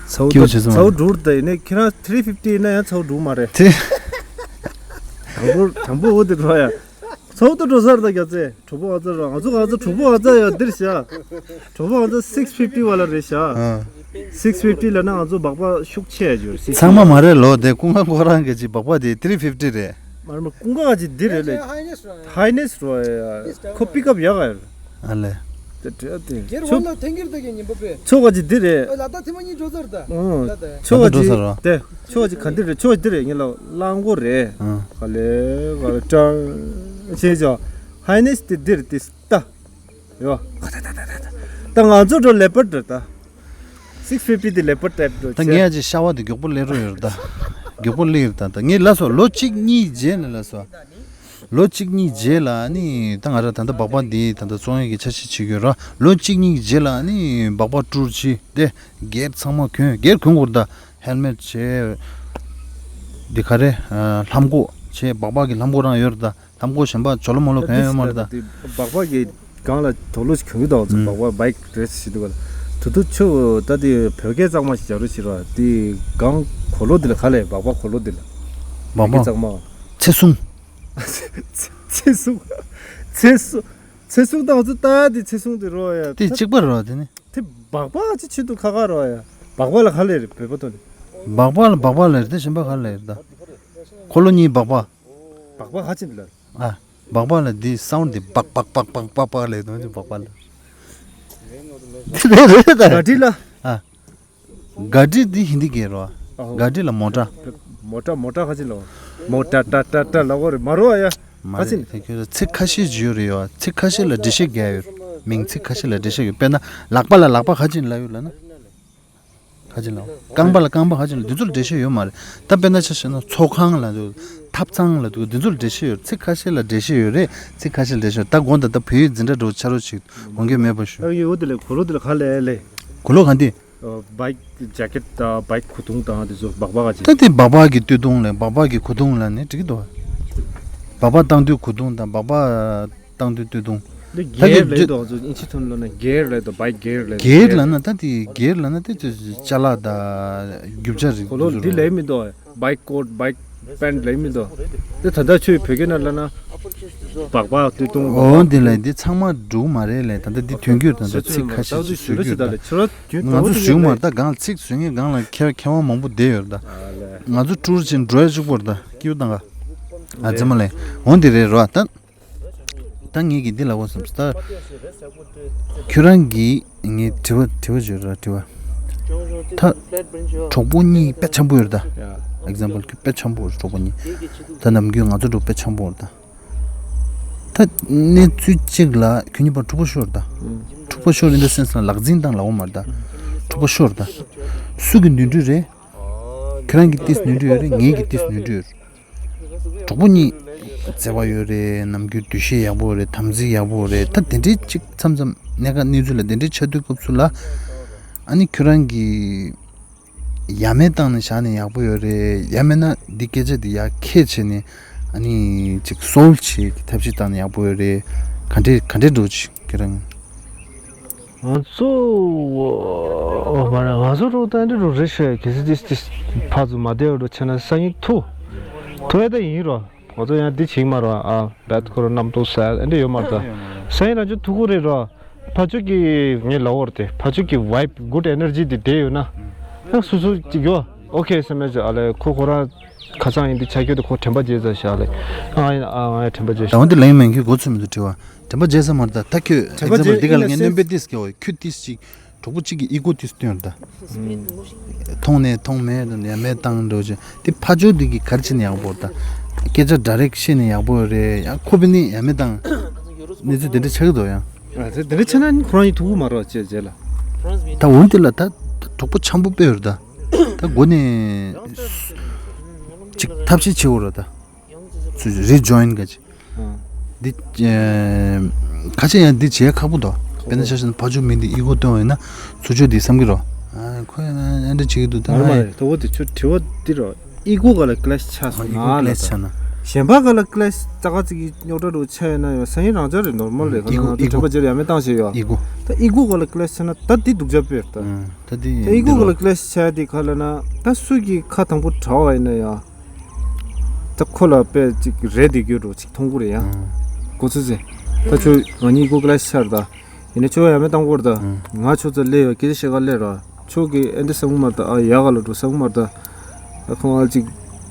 ཚ་བོ་སྐྱིད་པོ་ད་བྱེད་ས་མ་ཚ་བོ་རེད། འགྲོ་ད་ཡིན་ནའི་ཁྱེད་རང་ཐི་རི་ཕིབ་ཊི་ཡིན་ན་ཡང་ཚ་བོ་འགྲོ་མ་རེད། དེ། དང་པོ་དང་པོ་འོ་དེ་འགྲོ་ཡ། ཚ་བོ་ད་འགྲོ་ས་རེད་ད་རྒྱ་ཚེ། གྲོགས་པོ་ཨ་ཙ་ར་ང་ཚོ་ང་ཚོ་གྲོགས་པོ་ཨ་ཙ་ཡ་འདིར་བཞག་གྲོགས་པོ་ང་ཚོ་སིགས་ཕིབ་ཊི་བ་ལ་རེད་བཞག་ཨ། སིགས་ཕིབ་ཊི་ལབ་ན་ང་ཚོ་སྦག་སྦག་ཤུགས་ཆེ་ཡ་ཅིག་ཡོད་རེད། ཚང་མ་མ་རེད་ལོ། དེ་ཀུན་དགའ་ཁོ་རང་གི་ཅིག་སྦག་སྦག་དེ་ཐི་རི་ཕིབ་ཊི་རེད། མ་རེད་མ་ཀུན་དགའ་ཅིག་འདི་རེད་ལེ། ཧའི་ནེ་སི་རོ་ཡ། ཁོ་པིག་ཨབ་ཡག་ཡ། ཨ་ལེ། དེ་དེ་དེ་སྒེར་ཆོ་བ་ལ་ཐེངས་སྒེར་དེ་གི་ཉིན་པོ་པས། ཆོ་ག་ཅིག་འདི་རེད། ཨ་ལ་ད་ཐེངས་མ་གཉིས་འགྲོ་ཚར་ད། ཨོ། ད་ད་ཡ། ཆོ་ག་ད་འགྲོ་ཅིག་ཚར་རོ། དེ་ཆོ་ག་ཅིག་ག་འདི་རེད། ཆོ་ག་འདི་རེད། ངེད་ལ་གླང་མགོ་རེད། ཨ། ག་ལེ་ག་ལེ་ཀྲང་ཅེ་ཅོ། ཧའི་ནེ་སི་དེ་འདི་རེད་དེ་ད། ཡོ། ད་ང་ཚོ་འགྲོ་ལེ་པར་ཌི་ད། སིགས་ཕིབ་ཊི་དེ་ལེ་པར་ཌི་ཊའིབ་འགྲོ་ད་ཆེ། ངས་ཅིག་ཤ་བ་དེ་མགྱོགས་པོ་སླེབས་རོགས་ཡོད་རེད་ད། མགྱོགས་པོ་སླེབས་ཡོད་རེད་ད། ད་ངས་ལབ་སོང་ལོ་གཅིག་གཉིས་རྗེས་ནས་ལབ་སོང་། ལོ་གཅིག་གཉིས་རྗེས་ལ་ནི་ད་ང་རང་ད་ལྟ་སྦག་སྦག་འདི་ད་ལྟ་བཙོང་ཡས་ཀྱི་འཆར་གཞི་བྱེད་ཀྱི་ཡོད་ར། ལོ་གཅིག་གཉིས་རྗེས་ལ་ནི་སྦག་སྦག་ཊུར་བྱེད་དེ་སྒེར་ཚང་མ་གྱོན་སྒེར་གྱོན་དགོས་རེད་ད། ཧེལ་མེཊ་བྱས། འདི་ག་རེ། ལྷམ་གོག་བྱས་སྦག་སྦག་གི་ལྷམ་གོག་རང་ཡོད་རེད་ད། ལྷམ་གོག་གཞན་པ་ཇོ་ལོ་མོ་ལོ་གང་ཡང་ཡོད་མ་རེད་ད། སྦག་སྦག་གི་སྒང་ལ་དོག་ལོ་ཞིག་གྱོན་གྱི་འདུག་ཚོ། ཨུམ། སྦག་སྦག་བྷའིཀ་རེས་ཞིག་འདུག་ག་ལ། དུ་དུ་ཆུ་ད་དེ་བོད་སྐད་གཙང་མ་ཞིག་སྦྱར་རོགས་བྱེད་རོགས། དེ་སྒང་གོ་ལོ་འདི་ལ་ག་ལས་སྦག་སྦག་གོ་ལོ་འདི་ལ། སྦག་སྦག་བོད་སྐད་གཙང་མ། ཚེ་སྲུང་། ཚེ་སྲུང་། ཚེ་སྲུང་། ཚེ་སྲུང་དང་ཚོ་ད་དེ་ཚེ་སྲུང་དེ་རོ་ཡ། དེ་གཅིག་པ་རོ་དེ་ནི། དེ་སྦག་སྦག་ཅི་ཆེད་དུ་ཁ་ཁ་རོ་ཡ། སྦག་སྦག་ལ་ག་ལས་རེད་བོད་པ་ཐོན་ནི། སྦག་སྦག་ལ་སྦག་སྦག་ལ་རེད་དེ་གཞན་པ་ག་ལས་རེད་ད། འཁོར་ལོ་གཉིས་སྦག་སྦག་སྦག་སྦག་ཧ་ཅིང་ལ། ཨ། སྦག་སྦག་ལ་འདི་སའུན་ཌི་འདི་སྦག་སྦག་སྦག་སྦག་སྦག་སྦག་ལ་ཡོད་དོ་འདི་སྦག་སྦག་ལ། རེད་རེད་ད། ག་འདྲི་ལ། ཨ། ག་འདྲི་འདི་ཧིན་དི་སྐད་རོ། ཨ་ཧོ། ག་འདྲི་ལ་མོ་ཊ། མོ་ཊ་མོ་ཊ་ཁ་ཅིག་ལ། མོ་ཊ་ཊ་ཊ་ཊ་ལ་གོ་རེད་མ་རོ་ཨ་ཡ། མ་ཁ་ཅིག་རེད་ལ། དེ་ཁྱོད་ཚིག་ཁ་ཤས་ཅིག་ཡོད་རེད་ཡོ། ཚིག་ཁ་ཤས་ལ་འགྲེལ་བཤད་རྒྱག་ཡོད། མིང་ཚིག་ཁ་ཤས་ལ་འགྲེལ་བཤད་ཡོད། དཔེར་ན་ལག་པ་ལ་ལག་པ་ག་ཅིག་ལབ་ཡོད་ལབ་ན། ག་ཅིག་ལབ། རྐང་པ་ལ་རྐང་པ་ག་ཅིག་ལབ། འདི་ཚོར་འགྲེལ་བཤད་ཡོད་མ་རེད། ད་དཔེར་ན་ཆ་བཞག་ན་ཚོགས་ཁང་ལབ་འདུག། ཐབ་ཚང་ལབ་འདུག། འདི་ཚོར་འགྲེལ་བཤད་ཡོད། ཚིག་ཁ་ཤས་ལ་འགྲེལ་བཤད་ཡོད་རེད། ཚིག་ཁ་ཤས་ལ་འགྲེལ་བཤད་ཡོད། ད་དགོངས་དག། ད་བོད་ཡིག་འཛིན་གྲྭ་འགྲོ་ཆ་རོགས་ཅིག་འོང་གི་མེད་པ་ཞུ། ཨ་ཡོད། འོ་དེ་ལས་གོས་ལོག་དེ་ལ་ག་ལས་ལས། གོས་ལོག་ག་འདི། ཨ་བའིཀ་ཇེ་ཀེཊ་དང་བའིཀ་གོས་ཐུང་དང་དེ་ཚོ་སྦག་སྦག་ག་ཅིག། ད་དེ་སྦག་སྦག་གི་སྟོད་ཐུང་ལ་སྦག་སྦག་གི་གོས་ཐུང་ལ་ནི་འགྲིག་གི་འདུག། སྦག་སྦག་བཏང་དུས་གོས་ཐུང་དང་སྦག་སྦག་བཏང་དུས་སྟོད་ཐུང་། ད་གི་གེར་ལབ་སྟོད། འདུག་ཚོ་ཨིན་ཇི་ཐོན་ལོ་ན་གེར་ལབ་འདུག། བའིཀ་གེར་ལབ་འདུག། གེར་ལབ་ན་ད་དེ་གེར་ལབ་ན་དེ་ཅ་ལག་དང་རྒྱུ་ཆ་རིགས་གོས་ལོག་དེ་ཚོ་འདི་རེད། ལབ་མི་འདུག། བའིཀ་ཀོཊ་བའིཀ་པེན་ལབ་མི་འདུག། དེ་ད་ལྟ་ཁྱོད་བོད་སྐད་ནང་ལབ་ན་སྦག་སྦག་སྟོད་ཐུང་། འོ་འདི་ལ་འདི་ཚང་མ་འགྲིག་མ་རེད་ལབ། ད་ལྟ་འདི་ཐོན་གྱི་ཡོད། ད་ལྟ་ཚིག་ཁ་ཤས་ཅིག་བཟོ་གྱི་ཡོད། ད་ང་ཚོ་བཟོས་མ་རེད། ད་གང་ཚིག་བཟོ་མཁན་སྒང་ལ་མཁས་མཁས་དབང་མང་པོ་བསྡད་ཡོད་རེད། ད་ང་ཚོ་ཀྲུའུ་རེན་འགྲོ་ཡ་གཅིག་པོ་རེད། ད་སྐྱིད་པོ་བཏང་ག། ཨ་ཙི་མ་ལེ། འོ་འདི་རེད་རོ། ད་ད་ངེད་ཀྱིས་འདི་ལབ་དགོས་བསམས། ད་ཁྱོད་རང་གིས་ངས་དྲི་བ་དྲི་བ་བརྗོད་ར། དྲི་བ། ད་གྲོགས་པོ་གཉིས་དཔེ་འཆམ་པོ་ཡོད་རེད། ད་ཨེག་ཛམ་པལ་ཁྱོད་དཔེ་འཆམ་པོ་རེད། གྲོགས་པོ་གཉིས། ད་ནམ་རྒྱུན་ང་ཚོ་འགྲོ་དཔེ་འཆམ་པོ་རེད། ད་ད་གནས་ཚུལ་གཅིག་ལ་ཁྱོད་གཉིས་བར་འཁྲུག་པ་ཤོར་རེད། ད་འཁྲུག་པ་ཤོར་in the sense ལ་ལག་འཛིང་དང་ལབ་དགོས་མ་རེད། ད་འཁྲུག་པ་ཤོར་རེད། ད་སུ་གི་ནོར་འཁྲུལ་རེད། ཁྱོད་རང་གི་ཏིས་ནོར་འཁྲུལ་ཡོད་རེད། ངེད་ཀྱི་ཏིས་ནོར་འཁྲུལ་ཡོད་རེད། གྲོགས་པོ་གཉིས་བརྩེ་བ་ཡོད་རེད། ནམ་རྒྱུན་འདུ་ཤེས་ཡག་པོ་རེད། དམ་ཚིག་ཡག་པོ་རེད། ད་དེ་འདྲའི་གཅིག་མཚམས་མཚམས་གནས་སྐབས་གནས་ཚུལ་ལ་དེ་འདྲའི་ཆགས་དུས་སྐབས་སུ་ལ། ཨ་ནི་ཁྱོད་རང་གིས་ཡ་མེད་བཏང་ནས་བཞག་ནས་ཡག་པོ་ཡོད་རེད། ཡ་མེད་ན་འདི་སྐད་ཆ་འདི་ཡར་ཁྱེར་བྱས་ནས་ཨ་ནི་ཅིག་སོལ་བྱེད་ཀྱི་ཐབས་ཤེས་བཏང་ནས་ཡག་པོ་ཡོད་རེད། ག་འདྲས་ག་འདྲས་འགྲོ་ཅིག་ཁྱོད་རང་། ང་ཚོ་ཨོ་མ་རེད། ང་ཚོ་རོགས་ད་འདི་རོགས་རེད་ཤག། གལ་སྲིད་ཏིས་ཏིས་ཕར་ཚུར་མ་བསྡད་རོགས་བྱས་ན་སང་ཉིན་ཐུག་ཐུག་ཡ་ད་ཡིན་རོགས། ང་ཚོ་ཡང་འདི་བྱེད་ཀྱི་མ་རོགས། ཨ་བད་ཁོ་ར་རྣམ་རྟོག་ཟ་ཨ་འདི་ཡོད་མ་རེད། ད་སང་ཉིན་རང་ཚོ་ཐུག་གི་རེད་རོགས། ཕར་ཕྱོགས་ཀྱི་ངས་ལབ་པ་རེད་དེ། ཕར་ཕྱོགས་ཀྱི་vibe good energy དེ་བསྡད་ཡོད་ན། ཨ་སོ་སོ་ཅིག་ཡོད། ཨོ་ཁེ་སེམས་ནས་ཅིག་ཨ་ལས་ཁོ་ཁོ་རང་ཁ་སང་ཡིན་འདི་ཆ་ཁྱོད་དེ་ཁོ་དྲན་པ་བརྗེད་ཚར་ཤག་ལས། ཨ་ཡིན་ཨ་ང་ཡང་དྲན་པ་བརྗེད་ཤག། ད་འོན་ཏེ་ལན་མེད་མཁན་གོ་ཚོད་མི་འདུག་དྲི་བ། དྲན་པ་བརྗེད་ས་མ་རེད། ད་ད་ཁྱོད་དྲན་པ་ཨེག་ཛམ་པལ་བརྗེད་འདི་ག་ལ་in a ངས་སྣོན་པ་sense ཏིས་ཀྱི་འོ་ཁྱོད་ཏིས་ཅིག་གྲོགས་པོ་གཅིག་གི་ཨི་གོ་ཏིས་སྟོན་ར། ད་མཐོང་ནས་མཐོང་མེད་དང་ཡ་མེད་བཏང་འགྲོ་ཆེ། དེ་ཕ་ཇོ་འདི་གི་ག་རེ་བྱས་ནས་ཡག་པོ་རེད། ད་སྐད་ཆ་direct བཤད་ནས་ཡག་པོ་རེད། ཡང་ཁོ་པས་ནི་ཡ་མེད་བཏང་གནས་ཚུལ་དེ་འདྲ་ཆགས་ཀྱི་འདུག་ཡང་། ཨ་དེ་དེ་འདྲ་བྱས་ན་ཁོ་རང་ཡིན་ཐུག་གི་མ་རེད་བ། བྱས་རྗེས་ལ་ད་འོན་ཏེ་ལ་ད་གྲོགས་པོ་འཆམ་པོ་དཔེ་ཡོད་རེད། ད་ད་འགོ་ནས་ཅིག་ཐབས་ཤེས་བྱེད་འོ་ར། ད་ཚུར་rejoin ག་ཅི། ཨ། འདི་ཨེ་ཁ་ཤས་ཡང་འདི་བྱེད་ཁག་པོ་འདུག། དཔེར་ན་ཆ་བཞག་ན་ཕ་ཇོ་མི་འདི་ཨི་གོ་སྟོན་པ་ཡིན་ན་ཚུར་ཕྱོགས་འདི་བསམ་གི་རོ། ཨ་ཁོ་ཡང་ཨ་འདྲ་བྱེད་ཀྱི་འདུག། ད་ང་མ་རེད། ད་འོ་དེ་ཁྱོད་དྲི་བ་འདི་རོ། ཨི་གོ་ག་ལ་clash ཆགས་སོང་ཨི་གོ་ན་ལ་clash ད་ཆགས་ན། གཞན་པ་ག་ལ་clash ཙག་ཙིག་གི་རྙོག་དྲ་རུ་ཆགས་ཡོད་ན་ཡང་སང་ཉིན་རང་ཅག་རེད། normal རེད། ཨི་གོ་ཁ་ན་ང་ཚོ་ཨི་གོ་དྲན་པ་བརྗེད་ཡ་མེད་བཏང་བྱས་ཡོད། ཨི་གོ། ད་ཨི་གོ་ག་ལ་clash ཆགས་ན་ད་འདི་སྡུག་ཅག་དཔེ་རེད་ད། ཨ་ད་འདི་ད་ཨི་གོ་ག་ལ་clash ཆགས་དེ་ག་ལ་ན་ད་སུ་གི་ཁ་དང་པོ་དྲ་བ་ཡིན་ན་ཡང་། ད་ཁོ་ལ་དཔེ་ཅིག་རེད་དེ་གྱུར་འགྲོ་ཅིག་མཐོང་གི་རེད་ཡ། ཨང་། གོ་ཚོད་ཚེ། ད་ཁྱོད་ང་གཉིས་ཨི་གོ་clash ཆགས་རེད་ད། ཡིན་ན་ཁྱོད་ཡ་མེད་བཏང་གི་རེད་ད། ཨང་། ང་ཁྱོད་ཚོ་སླེབས་ཡོད་སྐད་ཆ་བཤད་ག་སླེབས་ར། ཁྱོད་ཀྱིས་ཨེ་འདྲ་བསམ་གི་མ་རེད་ད། ཨ་ཡག་ག་ལ་འགྲོ་བསམ་གི་མ་རེད་ད། ཨ་ཁོང་ཨ་ཅིག་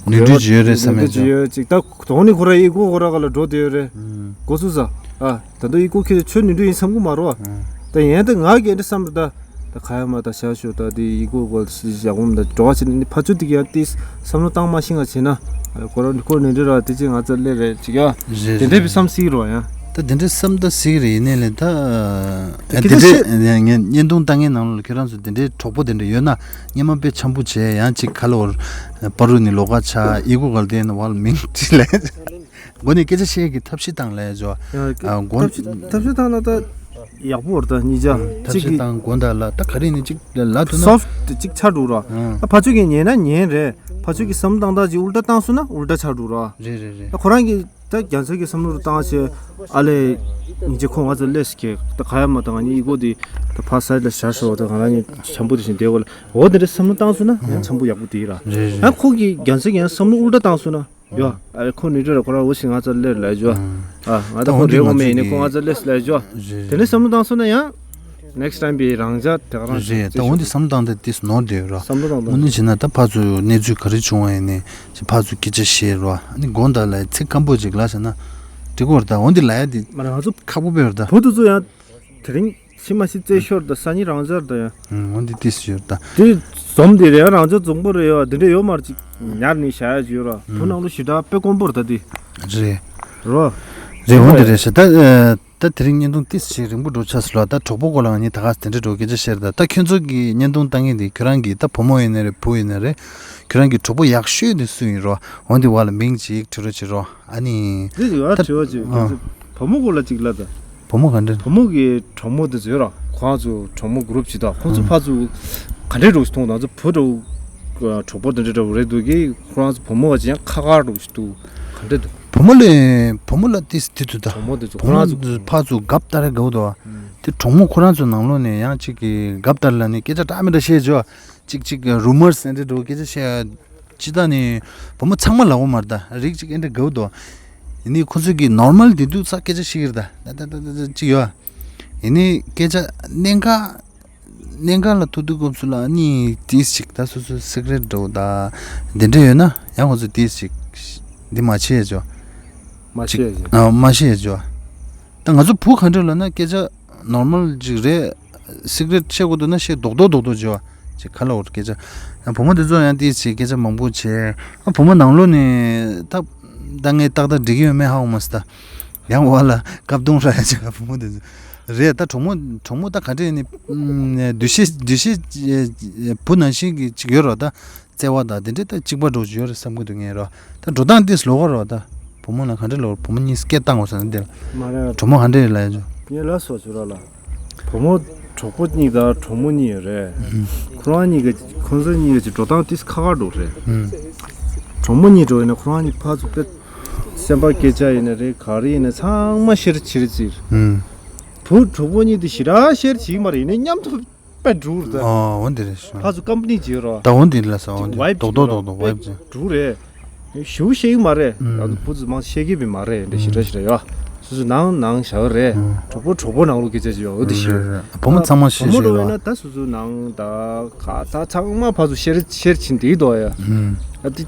ནོར་འཁྲུལ་ཅིག་ཡོད་རེད་བསམ་ནོར་འཁྲུལ་ཡོད་ཅིག་ཡོད་ཅིག་ད་དོགས་ནི་ཁོ་ར་ཨི་གོ་ཁོ་ར་ག་ལ་འགྲོ་བསྡད་ཡོད་རེད། ཨང་། གོ་ཚོད་ཚ། ཨ་ད་དུང་ཨི་གོ་ཁྱོད་ཁྱོད་ནོར་འཁྲུལ་ཡིན་བསམ་གི་མ་རེད་བ། ཨང་། ད་ཡིན་ད་ང་གིས་ཨེ་འདྲ་བསམ་རེད་ད། ད་ཁ་ཡ་མ་ད་ཤ་ཤོ་ད་དེ་ཡི་གོ་གོ་སི་ཞག་འོམ་ད་འགྲོ་བ་ཆེ་ནི་ཕ་ཚོ་དེ་ག་ཡ་དེ་བསམ་བློ་བཏང་མ་ཤེས་ང་བྱས་ན། ཨ་ཁོ་རང་ཁོ་ནི་འདྲི་ར་དེ་ཅི་ང་ཚོ་ལས་རེད་ཅིག་ཡ། རེད་དེ་འདྲའི་རེད། བསམ་སྲིད་རོ་ཡ། ད་དེ་འདྲའི་བསམ་ད་སྲིད་རེད། ཡིན་ནའི་ལས་ད། ཨ་དེ་དེ་འདྲའི་འདྲ་ངས་བརྙན་ཐུང་ལྟ་མཁན་ནང་ལ་ཁྱོད་རང་ཚོ་དེ་འདྲའི་གྲོགས་པོ་དེ་འདྲ་ཡོད་ན་སྙན་མ་དཔེ་འཆམ་པོ་བྱས་ཡང་ཅིག་ཁ་ལོར་པ་རུ་ནི་ལོག་ག་ཆ་ཨི་གོ་ག་ལ་དེ་ན་བ་ལ་མིང་ཅི་ལས། མགོ་ནས་སྐད་ཆ་བཤད་ཀྱི་ཐབས་ཤེས་བཏང་ལས་ཇོ། ཡང་ཨ་མགོ་ཐབས་ཤེས་ཐབས་ཤེས་བཏང་ན་ད་ཡག་པོ་རེད་ད་གཉིས་ཆ། ཐབས་ཤེས་གཅིག་གིས་བཏང་དགོས་ད་ལ་ད་ག་རེ་ནི་གཅིག་ལ་ལ་ཐུབ་ན། soft གཅིག་ཆགས་འགྲོ་ར། ཨ། ད་ཕ་ཆོས་ཀྱིས་ཉན་ན་ཉན་རེད། ཕ་ཆོས་ཀྱིས་བསམ་བཏང་ད་ཅིག་ཨུལ་ཏ་བཏང་སོང་ན་ཨུལ་ཏ་ཆགས་འགྲོ་ར། རེད་རེད་རེད། ད་ཁོ་རང་གིས་ད་རྒྱལ་སྲས་ཀྱི་བསམ་བློ་རུ་བཏང་བྱས་ཨ་ལས་ཉིན་གཅིག་ཁོ་ང་ཚོ་ལས་སུ་ཁྱེད་ད་ག་ཡ་མ་ད་ང་གཉིས་ཨི་གོ་དེ་ད་ཕ་སའི་ལ་བཞག་ཤོག་ད་ང་རང་གཉིས་འཆམ་པོ་དེ་བཞིན་བསྡད་དགོས་ལ་འོ་དེ་འདྲ་བསམ་བློ་བཏང་སོང་ན་ཡང་འཆམ་པོ་ཡག་པོ་དེ་ཡིན་ར། རེད་རེད། ཡང་ཁོ་གིས་རྒྱལ་སྲས་ཀྱིས་ཡང་བསམ་བློ་ཨུལ་ཏ་བཏང་སོང་ན། ཡོ། ཨ་ཁོ་ནུས་ཀྲོ་ར་ཁོ་ར་འོ་ཞིག་ང་ཚོ་ལེར་ལ་ཇོ། ཨ་ང་ད་ཨ་ཁོ་འདི་རེ་ངོ་མེད་ཡིན་ནི་ཁོ་ང་ཚོ་ལེས་ལ་ཇོ། རེད་དེ་རེད། ནས་བསམ་བློ་བཏང་སོང་ན་ཡང་next time བི་རང་ཅག་དེ་ག་རང་ཞིག་རེད། ད་འོན་ཏེ་བསམ་བློ་བཏང་སྟེ་དེ་ནོར་བསྡད་ཡོད་ར། བསམ་བློ་བཏང་དངོས་གནས་བྱས་ན་ད་ཕར་ཚུར་གནས་ཚུལ་ག་རེ་བྱུང་བ་ཡིན་ནས་ཅི་ཕར་ཚུར་སྐད་ཆ་བཤད་ར། ཨ་ནི་དགོངས་དག་ལ་ཚིག་སྐམ་པོ་ཅིག་ལབ་བྱས་ན་འགྲིག་གོ་ར། ད་འོན་ཏེ་ལབ་ཡ་དེ་མ་རེད་ང་ཚོ་ཁག་པོ་དཔེ་ར་ད། བུ་དེ་ཚོ་ཡང་དེ་རིང་ཤི་མ་ཤི་རྩེ་ཤོར་ད་སང་ཉིན་རང་ཅག་ད་ཡང་། ཨུམ། འོ་འདི་ཏིས་ཡོད་ད། དེ་འཛོམས་དེ་རེད་རང་ཅག་འཛོམས་པོ་རེད་ཡོད་འདི་འདྲ་ཡོད་མ་རེད་ཅིག་ཉར་ནས་བཞག་ཡ་ཅིག་ཡོད་ར། བུ་ནང་ལོ་ཞེ་དྲག་དཔེ་དཀོན་པོ་རེད་ད་དེ། རེད། རོ། རེད་འོ་འདི་རེད་ཤ་ད། ད་དེ་རིང་བརྙན་ཐུང་ཏིས་ཞིག་རིང་པོ་འགྲོ་ཆགས་སོང་ལ། ད་གྲོགས་པོ་སྐོར་ལ་ང་གཉིས་ད་ག་དེ་འདྲ་འགྲོ་སྐད་ཆ་བཤད་རེད། ད་ད་ཁྱོད་ཚོ་གི་བརྙན་ཐུང་ལྟ་མཁན་དེ་ཁྱོད་རང་གི་ད་བུ་མོ་ཡིན་ནའི་རེད། བུ་ཡིན་ནའི་རེད། ཁྱོད་རང་གི་གྲོགས་པོ་ཡག་ཤོས་དེ་སུ་ཡིན་རོ། འོན་ཏེ་བ་ལ་མིང་ཅིག་བྲི་རོགས་བྱེད་རོགས། ཨ་ནི། འདི་ཡོད་ད། དྲི་བ་ཅིག་ཨ། བུ་མོ་སྐོར་ལ་ཅིག་ལ་ད། བུ་མོ་ག་འདྲ། བུ་མོ་གི་གྲོགས་མོ་དེ་ཚོ་ཡོད་ར། ཁོ་རང་ཚོ་གྲོགས་མོ་གུ་རུབ་ཅིག་དང་། ཁོ་ཚོ་ཨ། ཕར་ཚུར་ག་འདྲས་འགྲོ་ཞིག་མཐོང་། ང་ཚོ་བུ་འདྲ་བོ་གྲོགས་པོ་དེ་འདྲ་འདྲ་བོ་རེད་འདུག་གི། ཁོ་རང་ཚོ་བུ་མོ་བ་ཅིག་ཡང་ཁ་ཁ་འགྲོ་ཞིག་འདུག་ག་འདྲས་འདུག་བུ་མོ་ལས་བུ་མོ་ལ་ཏིས་དེ་ཚོ་ད། གྲོགས་མོ་དེ་ཚོ་བུ་ཁོ་མོ་རང་ཚོ་ཕར་ཚུར་རྒྱབ་ལྟ་རེ་དགའ་བོ་འདུག་བ། ཨ། དེ་གྲོགས་མོ་ཁོ་རང་ཚོ་ནང་ལོགས་ནས་ཡང་གཅིག་གི་རྒྱབ་ལྟ་ལ་ནི་སྐད་ཆ་འདྲ་མི་འདྲ་བཤད་བྱོས། གཅིག་གཅིག་རུ་མར་ཟེར་འདྲ་འགྲོ་སྐད་ཆ་བཤད། ཅི་ད་ནི་བུ་མོ་ཚང་མ་ལབ་ཡོད་མ་རེད་ད། རིགས་གཅིག་ཨེ་འདྲ་དགའ་བོ་འདུག་ཡིན་ནི་ཁོ་ཚོས་ཀྱི་ནོར་མལ་དེ་དུས་ཚ་སྐད་ཆ་བཤད་ཀྱི་རེད་ད། ད་ད་ད་ད་ཅིག་ཡོད། ཡིན་ནི་སྐད་ཆ་གནད་འགག་གནད་འགག་ལ་ཐུག་དུས་སྐབས་སུ་ལ་ནི་ཏིས་ཅིག་ད་སོ་སོའི་སི་ཀི་རེ་ཊི་འདྲ་བོ་ད་དེ་འདྲ་ཡོད་ན་ཡང་ཁོ་ཚོས་ཏིས་ཅིག་འདི་མ་བྱེད་ཅོ། མ་བཤད་ཅིག་ཨ་མ་བཤད་ཅོ། ད་ང་ཚོ་བུ་ག་འདྲ་ལབ་ན་སྐད་ཆ་ནོར་མལ་ཅིག་རེད། སི་ཀི་རེ་ཊི་བཤད་དགོས་འདུག་ན་བཤད་རྡོག་རྡོག་རྡོག་རྡོག་བྱེད་བ། ཅིག་ཁ་ལ་འོར་སྐད་ཆ། ཡང་བུ་མོ་དེ་ཚོ་ཡང་ཏིས་ཅིག་སྐད་ཆ་མང་པོ་བྱས། ཨ་བུ་མོ་ནང་ལོགས་ནས་ད་ད་ངས་ཏག་ཏག་འགྲིག་གི་ཡོད་མེད་ཧ་གོ་མ་སོང་ད། ཡང་བ་ལ་བཀབ་བརྡུང་ར་ཡ་ཅིག་བུ་མོ་དེ་ཚོ་རེད་ད། གྲོགས་མོ་གྲོགས་མོ་ད་ག་འདྲ་ཡིན་ནི་འདུ་ཤེས་འདུ་ཤེས་བུ་ནང་བཞིན་གྱི་ཅིག་ཡོད་རོགས་ད། བརྩེ་བ་དང་དེ་འདྲའི་ད་གཅིག་པ་འགྲོ་རྒྱུ་ཡོད་རེད་བསམ་གྱི་འདུག་ངས་རོ། ད་འགྲོ་སྟངས་ཏིས་ལོག་ག་རོ་ད། བུ་མོ་ལ་ག་འདྲ་ལོག་བུ་མོ་གཉིས་སྐད་བཏང་དགོས་ས་ན་འདིར། མ་རེད། གྲོགས་མོ་ག་འདྲ་ཡིན་ལ་ཡ་ཅོ། ངས་ལ་སོ་ཆུ་ར་ལ། བུ་མོ་གྲོགས་པོ་གཉིས་དང་གྲོགས་མོ་གཉིས་ཡོད་རེད། ཁོ་རང་གཉིས་ཀྱི་ཁོང་ཚོ་གཉིས་ཀྱི་འགྲོ་སྟངས་ཏིས་ཁ་ཁ་འགྲོ་རེད། གྲོགས་མོ་གཉིས་འགྲོ་ཡིན་ན་ཁོ་རང་གཉིས་ཕར་ཚུར་དཔེ་སེམས་པ་སྐད་ཆ་ཡིན་ན་རེད་ག་རེ་ཡིན་ན་ཚང་མ་ཤེར་བྱེད་རེད་ཟེར། བུ་གྲོགས་པོ་གཉིས་དེ་ཞེ་དྲག་ཤེར་བྱེད་ཀྱི་མ་རེད། ཡིན་ནའི་མཉམ་དུ། པད་འགྲོ་རེད་ད། ཨོ་འོ་འདི་རེད་ཤོ། ཕར་ཚུར་ཀམ་པ་ནི་བྱེད་རོ། ད་འོ་འདི་ལ་ས་འོ་འདི་ཝའིབ་རྡོག་རྡོག་རྡོག་རྡོག་ཝའིབ་བྱེད། འགྲོ་རེད། ཞུ་ཤེས་ཀྱི་མ་རེད། ཨུམ། ང་ཚོ་བུ་ཚོ་མང་ཤེས་ཀྱི་མ་རེད་འདི་ཞེ་དྲག་ཞེ་དྲག་ཡོད། སོ་སོ་ནང་ནང་བཞག་རེད། ཨུམ། གྲོགས་པོ་གྲོགས་པོ་ནང་ལོགས་སྐད་ཆ་བྱེད་ཡོད་འོ་འདི་ཤེས། རེད་རེད། བུ་མོ་ཚང་མ་ཤེས་བུ་མོ་ཤེས་རོ་རེད་ཡིན་ན་ད་སོ་སོ་ནང་ད་ཁ་ད་ཚང་མ་ཕར་ཚུར་ཤེར་ཤེར་ཕྱིན་དེ་འདུག་ཡ། ཨུམ། ད་འདི་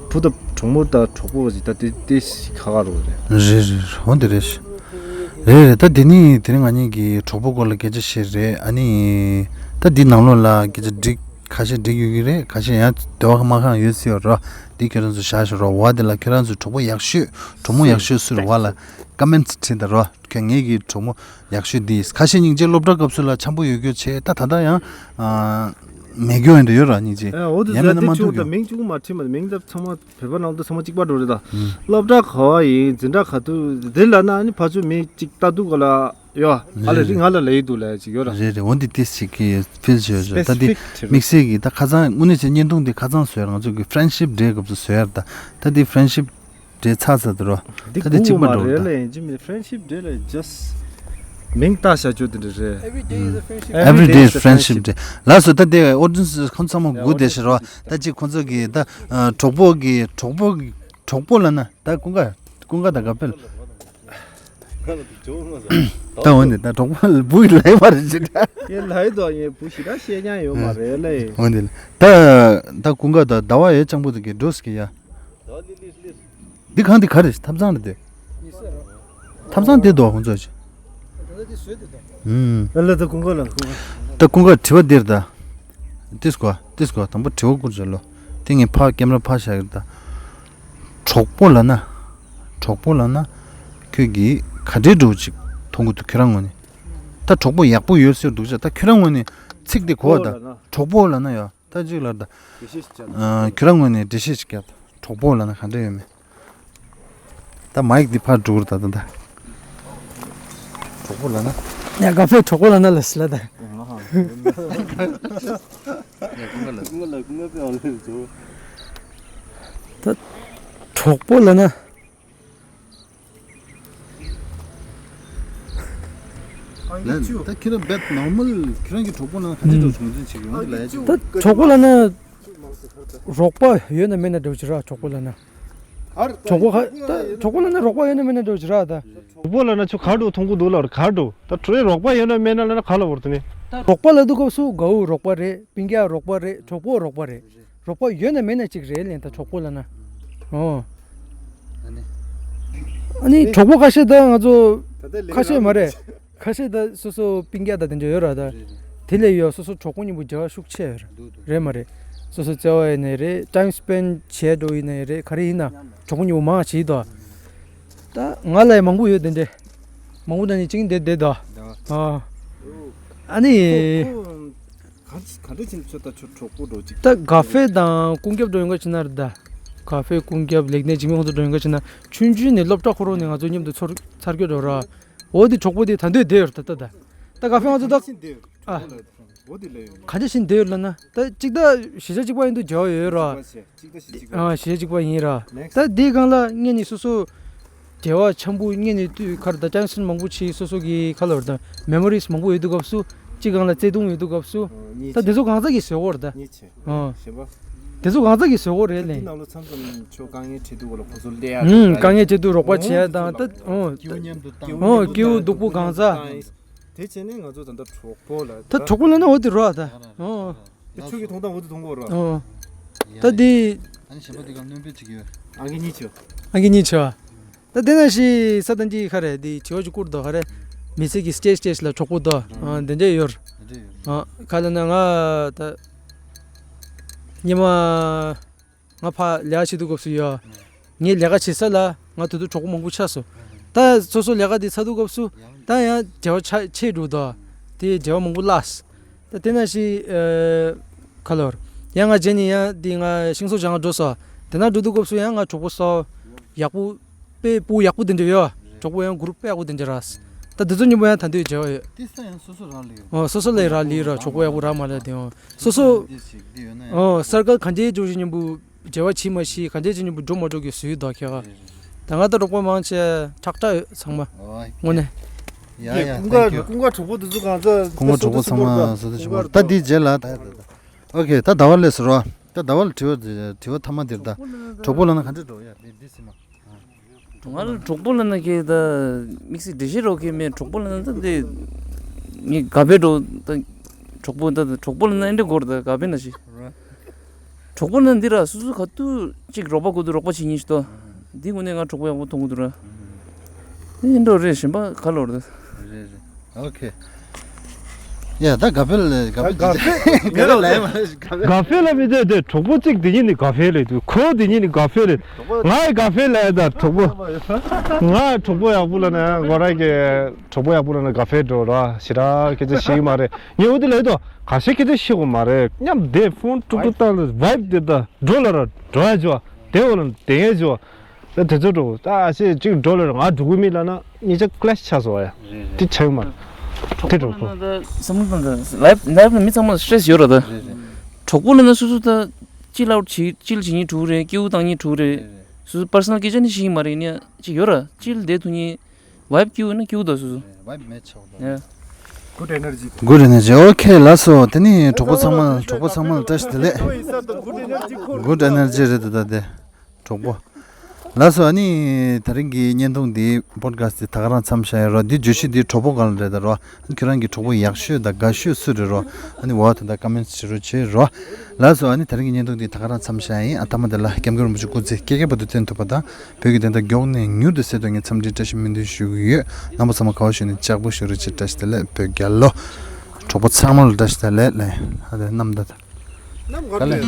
བུ་དང་གྲོགས་མོ་དང་གྲོགས་པོ་ཞིག་ད་དེ་དེ་ཁ་ཁ་རོ་རེད། རེད་རེད་འོ་འདི་རེད། རེད་རེད། ད་དེ་ནི་དེ་རིང་ང་གཉིས་ཀྱི་གྲོགས་པོ་སྐོར་ལ་སྐད་ཆ་བཤད་རེད། ཨ་ནི་ད་འདི་ནང་ལོགས་ལ་སྐད་ཆ་འགྲིག་ཁ་ཤས་འགྲིག་ཡོད་ཀྱི་རེད། ཁ་ཤས་ཡང་འདོད་པ་མ་ཁེངས་ཡོད་སྲིད་ཡོད་རོ། འདི་ཁྱོད་རང་ཚོ་བཞག་ཤོག་རོ། བ་དེ་ལ་ཁྱོད་རང་ཚོའི་གྲོགས་པོ་ཡག་ཤོས་གྲོགས་མོ་ཡག་ཤོས་སུ་རེད་བ་ལ་ཀོ་མེན་ཊི་བྲིས་དང་རོ། ཁྱོད་ངེད་ཀྱི་གྲོགས་མོ་ཡག་ཤོས་འདི། ཁ་ཤས་སྙིང་རྗེ་སློབ་གྲྭ་སྐབས་སུ་ལ་འཆམ་པོ་ཡོད་རྒྱུ་བྱས་ད་ད་ལྟ་ཡང་མེད་རྒྱུ་ཡིན་འདྲ་ཡོད་ར་སྙིང་རྗེ། ཨ་འོ་དེ་ཡང་མེད་ན་མ་ཐུག་རྒྱུ། མིང་གཅིག་མ་བྲིས་མ་མིང་ད་ཚང་མ་བོད་པ་ནང་དུ་ཚང་མ་གཅིག་པ་འགྲོ་རེད་ད། ཨུམ། སློབ་གྲྭ་ག་བ་ཡིན་འཛིན་གྲྭ་ག་དུས་དེ་ལ་ན་ཨ་ནི་ཕ་ཚོས་མི་གཅིག་ལྟ་དུས་ག་ལ་ཡོད་ཨ་ལ་རེད་རིག་ང་ལ་ལ་ཡི་འདུག་ལ་ཅིག་ཡོད་ར། རེད་རེད། འོ་འདི་ཏིས་ཞིག་གི་ཕིལ་བྱོས་བྱོས་ད་འདི་སྤེ་སི་ཕིག་དེ་རེད། དམིགས་བསལ་གྱི་ད་ཁ་སང་དངོས་གནས་བྱས་བརྙན་ཐུང་འདི་ཁ་སང་བཟོས་ར། ང་ཚོ་གི་ཕྲེན་ཤིབ་ཌེ་སྐབས་སུ་བཟོས་ཡ་ར། ད་ད་འདི་ཕྲེན་ཤིབ་ཌེ་ཚར་ཚར་དུ་རོ། འདི་ད་འདི་གཅིག་པ་འགྲོ་ར། ལ་ཡིན་གཅིག་མིན་ཕྲེན་ཤིབ་ཌེ་ལ་ཇས་མིང་བཏགས་བྱ་རྒྱུ་དེ་འདྲ་རེད། Every day is a friendship day. Every day is friendship day. ལགས་སོ། ད་དེ་ཨོ་ཌི་ཡེན་སི་ཁོང་ཚང་མ་སྒུག་བསྡད་ཤག་རོ། ད་ཅིག་ཁོང་ཚོ་གི་ད་གྲོགས་པོ་གི་གྲོགས་པོ་གི་གྲོགས་པོ་ལབ་ན་ད་ཀུན་དགའ་ཀུན་དགའ་ད་ག་ཕེལ། ད་འོ་ནི་ད་གྲོགས་པོ་ལ་བུ་ཡི་ལབ་ཡོད་མ་རེད་ཅེ་ད། ཡེ་ལབ་ཡོད་དོ། ཡེ་བུ་ཞེ་དྲག་བཤད་མཁན་ཡོད་མ་རེད་ལེ། འོ་ནི་ད་ད་ཀུན་དགའ་ད་ཟླ་བ་ཡེ་སྤྱང་པོ་དེ་གི་འགྲོ་སི་གི་ཡ། འདི་གང་འདི་ག་རེ་ཐབ་ཚང་རེད་དེ། ཐབ་ཚང་དེ་དོ་ཁོང་ཚོ་ཅི། ཨུམ། ཨ་ལ་ད་ཀུན་དགའ་ལ་ཀུན་དགའ། ད་ཀུན་དགའ་དྲི་བ་འདིར་ད། ཏིས་གོ་ཏིས་གོ་དང་པོ་དྲི་བ་བསྐུར་བྱ་ལོ། དེ་ངས་ཕ་ཀེམ་ར་ཕ་བཞག་གི་རེད་ད། གྲོགས་པོ་ལབ་ན། གྲོགས་པོ་ལབ་ན། ཁྱོད་ཀྱིས་ག་འདྲའི་འགྲོ་ཅིག་མཐོང་གི་འདུག་ཁྱོད་རང་ངོས་ནས། ད་གྲོགས་པོ་ཡག་པོ་ཡོད་ཟེར་འདུག་ཅག་ད་ཁྱོད་རང་ངོས་ནས་ཚིག་དེ་གོ་བ་ད། གྲོགས་པོ་ལབ་ན་ཡ། ད་ཅིག་ལ་ད། འགྲེལ་བཤད་ཅིག་བྱ། ཨ། ཁྱོད་རང་ངོས་ནས་འགྲེལ་བཤད་ཅིག་རྒྱབ། གྲོགས་པོ་ལབ་ན་ག་འདྲ་ཡོད་མེད། ད་མའིག་འདི་ཕར་འགྲོ་གི་རེད་ད་ད་ད། གྲོགས་པོ་ལབ་ན། ཡ་ག་ཕེ་གྲོགས་པོ་ལབ་ན་ལ་སི་ལ་ད། ད་གྲོགས་པོ་ལབ་ན། ད་ཁྱེད་རང་བེད་ནོར་མལ་ཁྱེད་རང་གི་གྲོགས་པོ་ནང་ག་འདྲ་འགྲོ་ཆུང་ཆུང་ཅིག་ཡོང་གི་ལ་ཡ། ད་གྲོགས་པོ་ལབ་ན་རོགས་པ་ཡོད་ན་མེད་ན་འགྲོ་གི་ར་གྲོགས་པོ་ལབ་ན། གྲོགས་པོ་ཧ་ད་གྲོགས་པོ་ལབ་ན་རོགས་པ་ཡོད་ན་མེད་ན་འགྲོ་གི་ར་ད། གྲོགས་པོ་ལབ་ན་ཁྱོད་ག་འགྲོ་མཐོང་གི་འདུག་ལ་ག་འགྲོ་ད་གྲོགས་རོགས་པ་ཡོད་ན་མེད་ན་ལབ་ན་ག་ལ་བོར་དུ་ནི། རོགས་པ་ལབ་དུས་སྐབས་སུ་དགའ་བོ་རོགས་པ་རེད། སྤུན་ཀྱག་རོགས་པ་རེད། གྲོགས་པོ་རོགས་པ་རེད། རོགས་པ་ཡོད་ན་མེད་ན་གཅིག་རེད་ལན་ད་གྲོགས་པོ་ལབ་ན། ཨོ། ཨ་ནི་གྲོགས་པོ་ཁ་ཤས་ད་ང་ཚོ་ཁ་ཤས་མ་རེད། ཁ་ཤས་ད་སོ་སོ་སྤུན་ཀྱག་ད་དེ་འདྲ་ཡོད་ར་ད། རེད་རེད། དེ་ལས་ཡོད་སོ་སོ་གྲོགས་པོ་གཉིས་པོ་འབྲེལ་བ་ཤུགས་ཆེ་ཡོད་ར། འདུག་འདུག་རེད་མ་རེད། སོ་སོ་བརྩེ་བ་ཡིན་ནའི་རེད། ཊའིམ་སི་པེན་ཌི་བྱས་འགྲོ་ཡིན་ནའི་རེད། ག་རེ་ཡིན་ན་གྲོགས་པོ་གཉིས་པོ་མང་བ་བྱེད་དོ། ད་ང་ལ་ཡང་མང་པོ་ཡོད་དེ་འདྲས། མང་པོ་ད་ནི་ཅིག་འདེད་འདེད་ད། ཨ་ནི། ག་ག་འདྲ་ཕྱིན་ཆོ་ད་ཆོ་གྲོགས་པོ་འགྲོ་ཅིག་ད་ག་ཧྥེ་དང་ཀུན་ཁྱབ་འགྲོ་ཡོང་ག་ཕྱིན་ན་རེད་ད། ག་ཧྥེ་ཀུན་ཁྱབ་ལེགས་གནས་འཇིགས་མེད་ཁོང་ཚོ་འགྲོ་ཡོང་ག་ཕྱིན་ན་ཆུང་ཆུང་ནས་སློབ་གྲྭ་ཁོ་རང་ནས་ང་ཚོ་མཉམ་དུ་ཚོར་ཚར་གྱི་འགྲོ་ར། འོ་དེ་གྲོགས་པོ་དེ་ད་འདོད་བསྡད་ཡོད་ད་ད་ད། ད་ག་ཧྥེ་ང་ཚོ་ད། ཨ། ག་འདྲ་ཕྱིན་འདེད་འགྲོ་ལ་འོ་དེ་ལ་ཡོད། ག་འདྲ་ཕྱིན་འདེད་ཡོད་ལ་ན་ད་ཅིག་ད་གཞིས་ཆགས་གཅིག་པ་ཡིན་དུས་འབྲེལ་བ་ཡོད་ར། གཅིག་ད་གཞིས་གཅིག་པ། ཨ་གཞིས་ཆགས་གཅིག་པ་ཡིན་ར། ད་དེའི་སྒང་ལ་ངེད་གཉིས་སོ་སོ་འབྲེལ་བ་འཆམ་པོ་ངེད་གཉིས་དུས་ཁར་ད་ཅང་སེན་མང་པོ་ཆེ་སོ་སོ་གི་ཁ་ལོར་ད་མེ་མོ་རིས་མང་པོ་ཡོད་དུས་སྐབས་སུ་གཅིག་སྒང་ལ་བརྩེ་དུང་ཡོད་དུས་སྐབས་སུ་ད་དེ་ཚོ་གང་ཟག་གི་བཟོ་བོར་ད། གཉིས་ཆེ། ཨ། གཞན་པ། དེ་ཚོ་གང་ཟག་གི་བཟོ་བོ་རེད་ལེ། དེ་ནང་ལོ་མཚམས་མཚམས་ཆོ་དཀའ་ངལ་འཕྲད་དུས་གོ་ལ་ཁོ་ཚོ་ལས་ཡ། ཨུམ་དཀའ་ངལ་འཕྲད་དུས་རོགས་པ་བྱེད་ཡ་དང་ད་ཨོ། སྐྱིད་པོ་མཉམ་དུ་བཏང་། ཨོ་སྐྱིད་པོ་སྡུག་པོ་གང་ཟག་དེ་བྱས་ནས་ང་ཚོ་ད་ལྟ་གྲོགས་པོ་ལ་ད་གྲོགས་པོ་ལ་ན་འོ་དེ་རོ་ད་ཨོ། དེ་ཆུ་གི་མཐོང་སྟངས་འོ་དེ་མཐོང་གོ་རོ། ཨོ། ད་དེ། ཨ་ནི་གཞན་པ་དེ་ག་སྣོན་པོ་བྱེད་ཀྱི་ཡོད། ཨང་ཀི་གཉིས་ཆོ། ཨང་ཀི་གཉིས་ཆོ། ད་དེ་ན་ཞིག་ས་དང་གི་ཁ་རེད་དེ་བྱེ་བ་ཅིག་བསྐུར་དོ་ཧ་རེ། མི་ཚེ་གི་སི་ཊེ་ཇི་སི་ཊེ་ཇི་ལ་གྲོགས་པོ་དོ། ཨ་དེ་འདྲ་ཡོད། དེ་འདྲ་ཡོད། ཨ་ཁ་ལ་ན་ང་ད། ཉི་མ། ང་ཕ་ལས་ཀ་བྱེད་དུས་སྐབས་སུ་ཡོད། ངའི་ལས་ཀ་བྱེད་ས་ལ་ང་དུས་དུས་གྲོགས་པོ་མང་པོ་ཆགས་སོང་། ད་སོ་སོ་ལས་ཀ་དེ་ཚར་དུས་སྐབས་སུ་ད་ཡང་འབྲེལ་བ་ཆ་ཆད་འགྲོ་དོ། དེ་འབྲེལ་བ་མང་པོ་བརླགས། ད་དེ་ན་ཞིག་ཨ། ཁ་ལོར། ཡང་ང་རྗེས་ནས་ཡང་འདི་ང་ཤིང་བཟོ་སྦྱང་འགྲོ་སོང་། དེ་ན་འགྲོ་དུས་སྐབས་སུ་ཡང་ང་གྲོགས་པོ་སོ། ཡག་པོ། དཔེ་སྤུ་ཡག་པོ་དེ་འདྲ་ཡོད། གྲོགས་པོ་ཡང་གུ་རུབ་དཔེ་ཡག་པོ་དེ་འདྲ་རག་ད་དེ་ཚོ་མཉམ་པོ་ཡང་ད་འདོད་བྱེད་ཡོད། དེ་ས་ཡང་སོ་སོ་རག་ལས་ཡོད། ཨོ་སོ་སོ་ལས་རག་ལས་ར་གྲོགས་པོ་ཡག་པོ་རག་མ་རག་དེ་ཡང་སོ་སོ། འདི་ཞིག་འདི་ཡོད་ན་ཡང་། ཨོ་སར་ཀལ་གང་ཅིའི་འགྲོ་བཞིན་མཉམ་པོ། འབྲེལ་བ་བྱེད་མ་ཤེས་གང་ཅིའི་ཅི་མཉམ་པོ་འགྲོ་མ་འགྲོ་གི་སུའི་དོ་ཁྱེད་ཀ་ད་ང་ད་གྲོགས་པོ་མང་ཆེ་ཁྲག་ཁྲག་ཡོད་ཚང་མ། ཨོ་དངོས་གནས། ཡ་ཡ་ཀུན་དགའ་ཀུན་དགའ་གྲོགས་པོ་དེ་ཚོ་གང་ཚ་ཀུན་དགའ་གྲོགས་པོ་ཚང་མ་བཟོ་དེ་ཞིག་མ་ད་འདི་རྗེས་ལ་ད་ད་ད། ཨོ་ཁེ་ད་ཟླ་བ་ལས་སོ་རོ། ད་ཟླ་བ་ལ་དྲི་བ་དྲི་བ་ཐ་མ་འདིར་ད། གྲོགས་པོ་ལ་ན་ག་འདྲ་འགྲོ་ཡ་འདི་འདི་སི་མ། ང་ལ་གྲོགས་པོ་ལ་ན་ཁེ་ད་དམིགས་བསལ་འགྲེལ་བཤད་རོགས་ཁེ་མེད། གྲོགས་པོ་ལ་ན་ད་འདི་ངས་ག་པེ་འགྲོ་ད། གྲོགས་པོ་ད་གྲོགས་པོ་ལ་ན་ཨེ་འདྲ་གོ་ར་ད་ག་པེ་ན་ཤི། གྲོགས་པོ་ལ་ན་འདི་ར་སུ་སུ་ག་དུས་གཅིག་རོགས་པ་དགོས་དུས་རོགས་པ་བྱེད་ཉིན་ཞིག་ཏོ། འདི་ངོ་ནས་ང་གྲོགས་པོ་ཡག་པོ་མཐོང་གི་འདུག་ར། ཨེ་འགྲོ་རེད་གཞན་པ་ག་ལོར་ད། རེད་རེད། ཨོ་ཁེ། ཡ་ད་ག་ཕེལ་ག་ཕེལ་ག་ཕེལ་ག་ཕེལ་ལ་ཡ་མ་ག་ཕེལ། ག་ཕེལ་ལ་མི་འདོད་དེ་གྲོགས་པོ་གཅིག་དེ་ཉིད་ནི་ག་ཕེལ་རེད་འདུག་ཁོ་དེ་ཉིད་ནི་ག་ཕེལ་རེད། ང་ཡི་ག་ཕེལ་ལ་ཡ་ད་གྲོགས་པོ། ང་གྲོགས་པོ་ཡག་པོ་ལ་ན་ང་རང་གི་གྲོགས་པོ་ཡག་པོ་ལ་ན་ག་ཕེལ་འགྲོ་ར་ཞེ་དྲག་སྐད་ཆ་ཤེས་ཀྱི་མ་རེད། ངས་འོ་དེ་ལ་ཡོད་དོ་ག་ཤེས་སྐད་ཆ་ཤེས་གོ་མ་རེད་སྙམ་དེ་ཕོན་ཀྲུག་ཀྲུག་བཏང་ལ་བའིབ་དེ་ད་འགྲོ་ལ་ར་འགྲོ་ཡ་ཅོ་དེ་འོ་ལ་དེ་ངས་ཅོ། ད་དེ་ཚོ་འགྲོ་ད་ཨ་ཤེས་གཅིག་འགྲོ་ལ་ང་འགྲོ་གི་མིན་ལ་ན་གཉིས་ཆ་ཀི་ལེ་ཤི་ཆགས་སོང་ཡ། དེ་ཆགས་ཡོད་མ་རེད། དེ་འགྲོ་གོ། བསམ་བློ་བཏང་ད་ལའིབ་ལའིབ་ལ་མི་ཚང་མ་སི་ཊེ་རེ་སི་ཡོད་ར་ད། གྲོགས་པོ་ལ་ན་སོ་སོ་ད་ཅི་ལའུ་ཌི་བྱེད་ཅི་ལ་བྱེད་ཉིན་དྲུག་རེད་སྐྱིའུ་བཏང་ཉིན་དྲུག་རེད། སོ་སོ་པར་སོ་ནལ་སྐད་ཆ་ནི་ཤེས་ཀྱི་མ་རེད་ནི་ཅི་ཡོད་ར་ཅི་ལ་བསྡད་ཐུབ་ཉིན་ལའིབ་སྐྱིའུ་ན་སྐྱིའུ་ད་སོ་སོ། ཡ། Good energy. Good energy. ཨོ་ཁེ་ལགས་སོ། དེ་ནི་གྲོགས་པོ་ཚང་མ་གྲོགས་པོ་ཚང་མ་ལ་བཀྲ་ཤིས་བདེ་ལེགས། Good energy རེད་ད་ད་དེ། གྲོགས་པོ། ལགས་སོ་ཨ་ནི་དེ་རིང་གི་བརྙན་ཐུང་འདི་པོ་ཌི་ཁ་སི་ཊི་འདི་ད་ག་རང་མཚམས་བཞག་ཡ་རོ། འདི་བརྗོད་གཞི་འདི་གྲོགས་པོ་སྒང་ལ་རེད་ད་རོ། ཨ་ནི་ཁྱོད་རང་གི་གྲོགས་པོ་ཡག་ཤོས་དང་དགའ་ཤོས་སུ་རེད་རོ། ཨ་ནི་འོ་ད་ལྟ་ཀ་མེན་ཊི་བྱེད་རོགས་བྱེད་རོ། ལགས་སོ་ཨ་ནི་དེ་རིང་གི་བརྙན་ཐུང་འདི་ད་ག་རང་མཚམས་བཞག་ཡིན། ཨ་མཐའ་མ་དེ་ལ་སྐྱབས་མགོན་རིན་པོ་ཆེ་སྐུ་ཚེ་བསྐལ་བརྒྱའི་བར་དུ་བརྟན་ཐུབ་པ་དང་བོད་ཀྱི་བདེན་མཐའ་མགྱོགས་ནས་མྱུར་དུ་གསལ་ཐུབ་ངེས་འཚམས་འདྲིའི་བཀྲ་ཤིས་སྨོན་འདུན་ཞུ་གི་ཡོད། རྣམ་པ་ཚང་མ་ག་བ་བཞུགས་ནས་ལྕགས་པོ་བཞུགས་རོགས་བྱེད། བཀྲ་ཤིས་བདེ་ལེགས་བོད་རྒྱལ་ལོ། གྲོགས་པོ་ཚང་མ་ལ་བཀྲ་ཤིས་བདེ་ལེགས་ལེ། ཨ་དེ་རྣམ་ད་ད། ག་ལེ།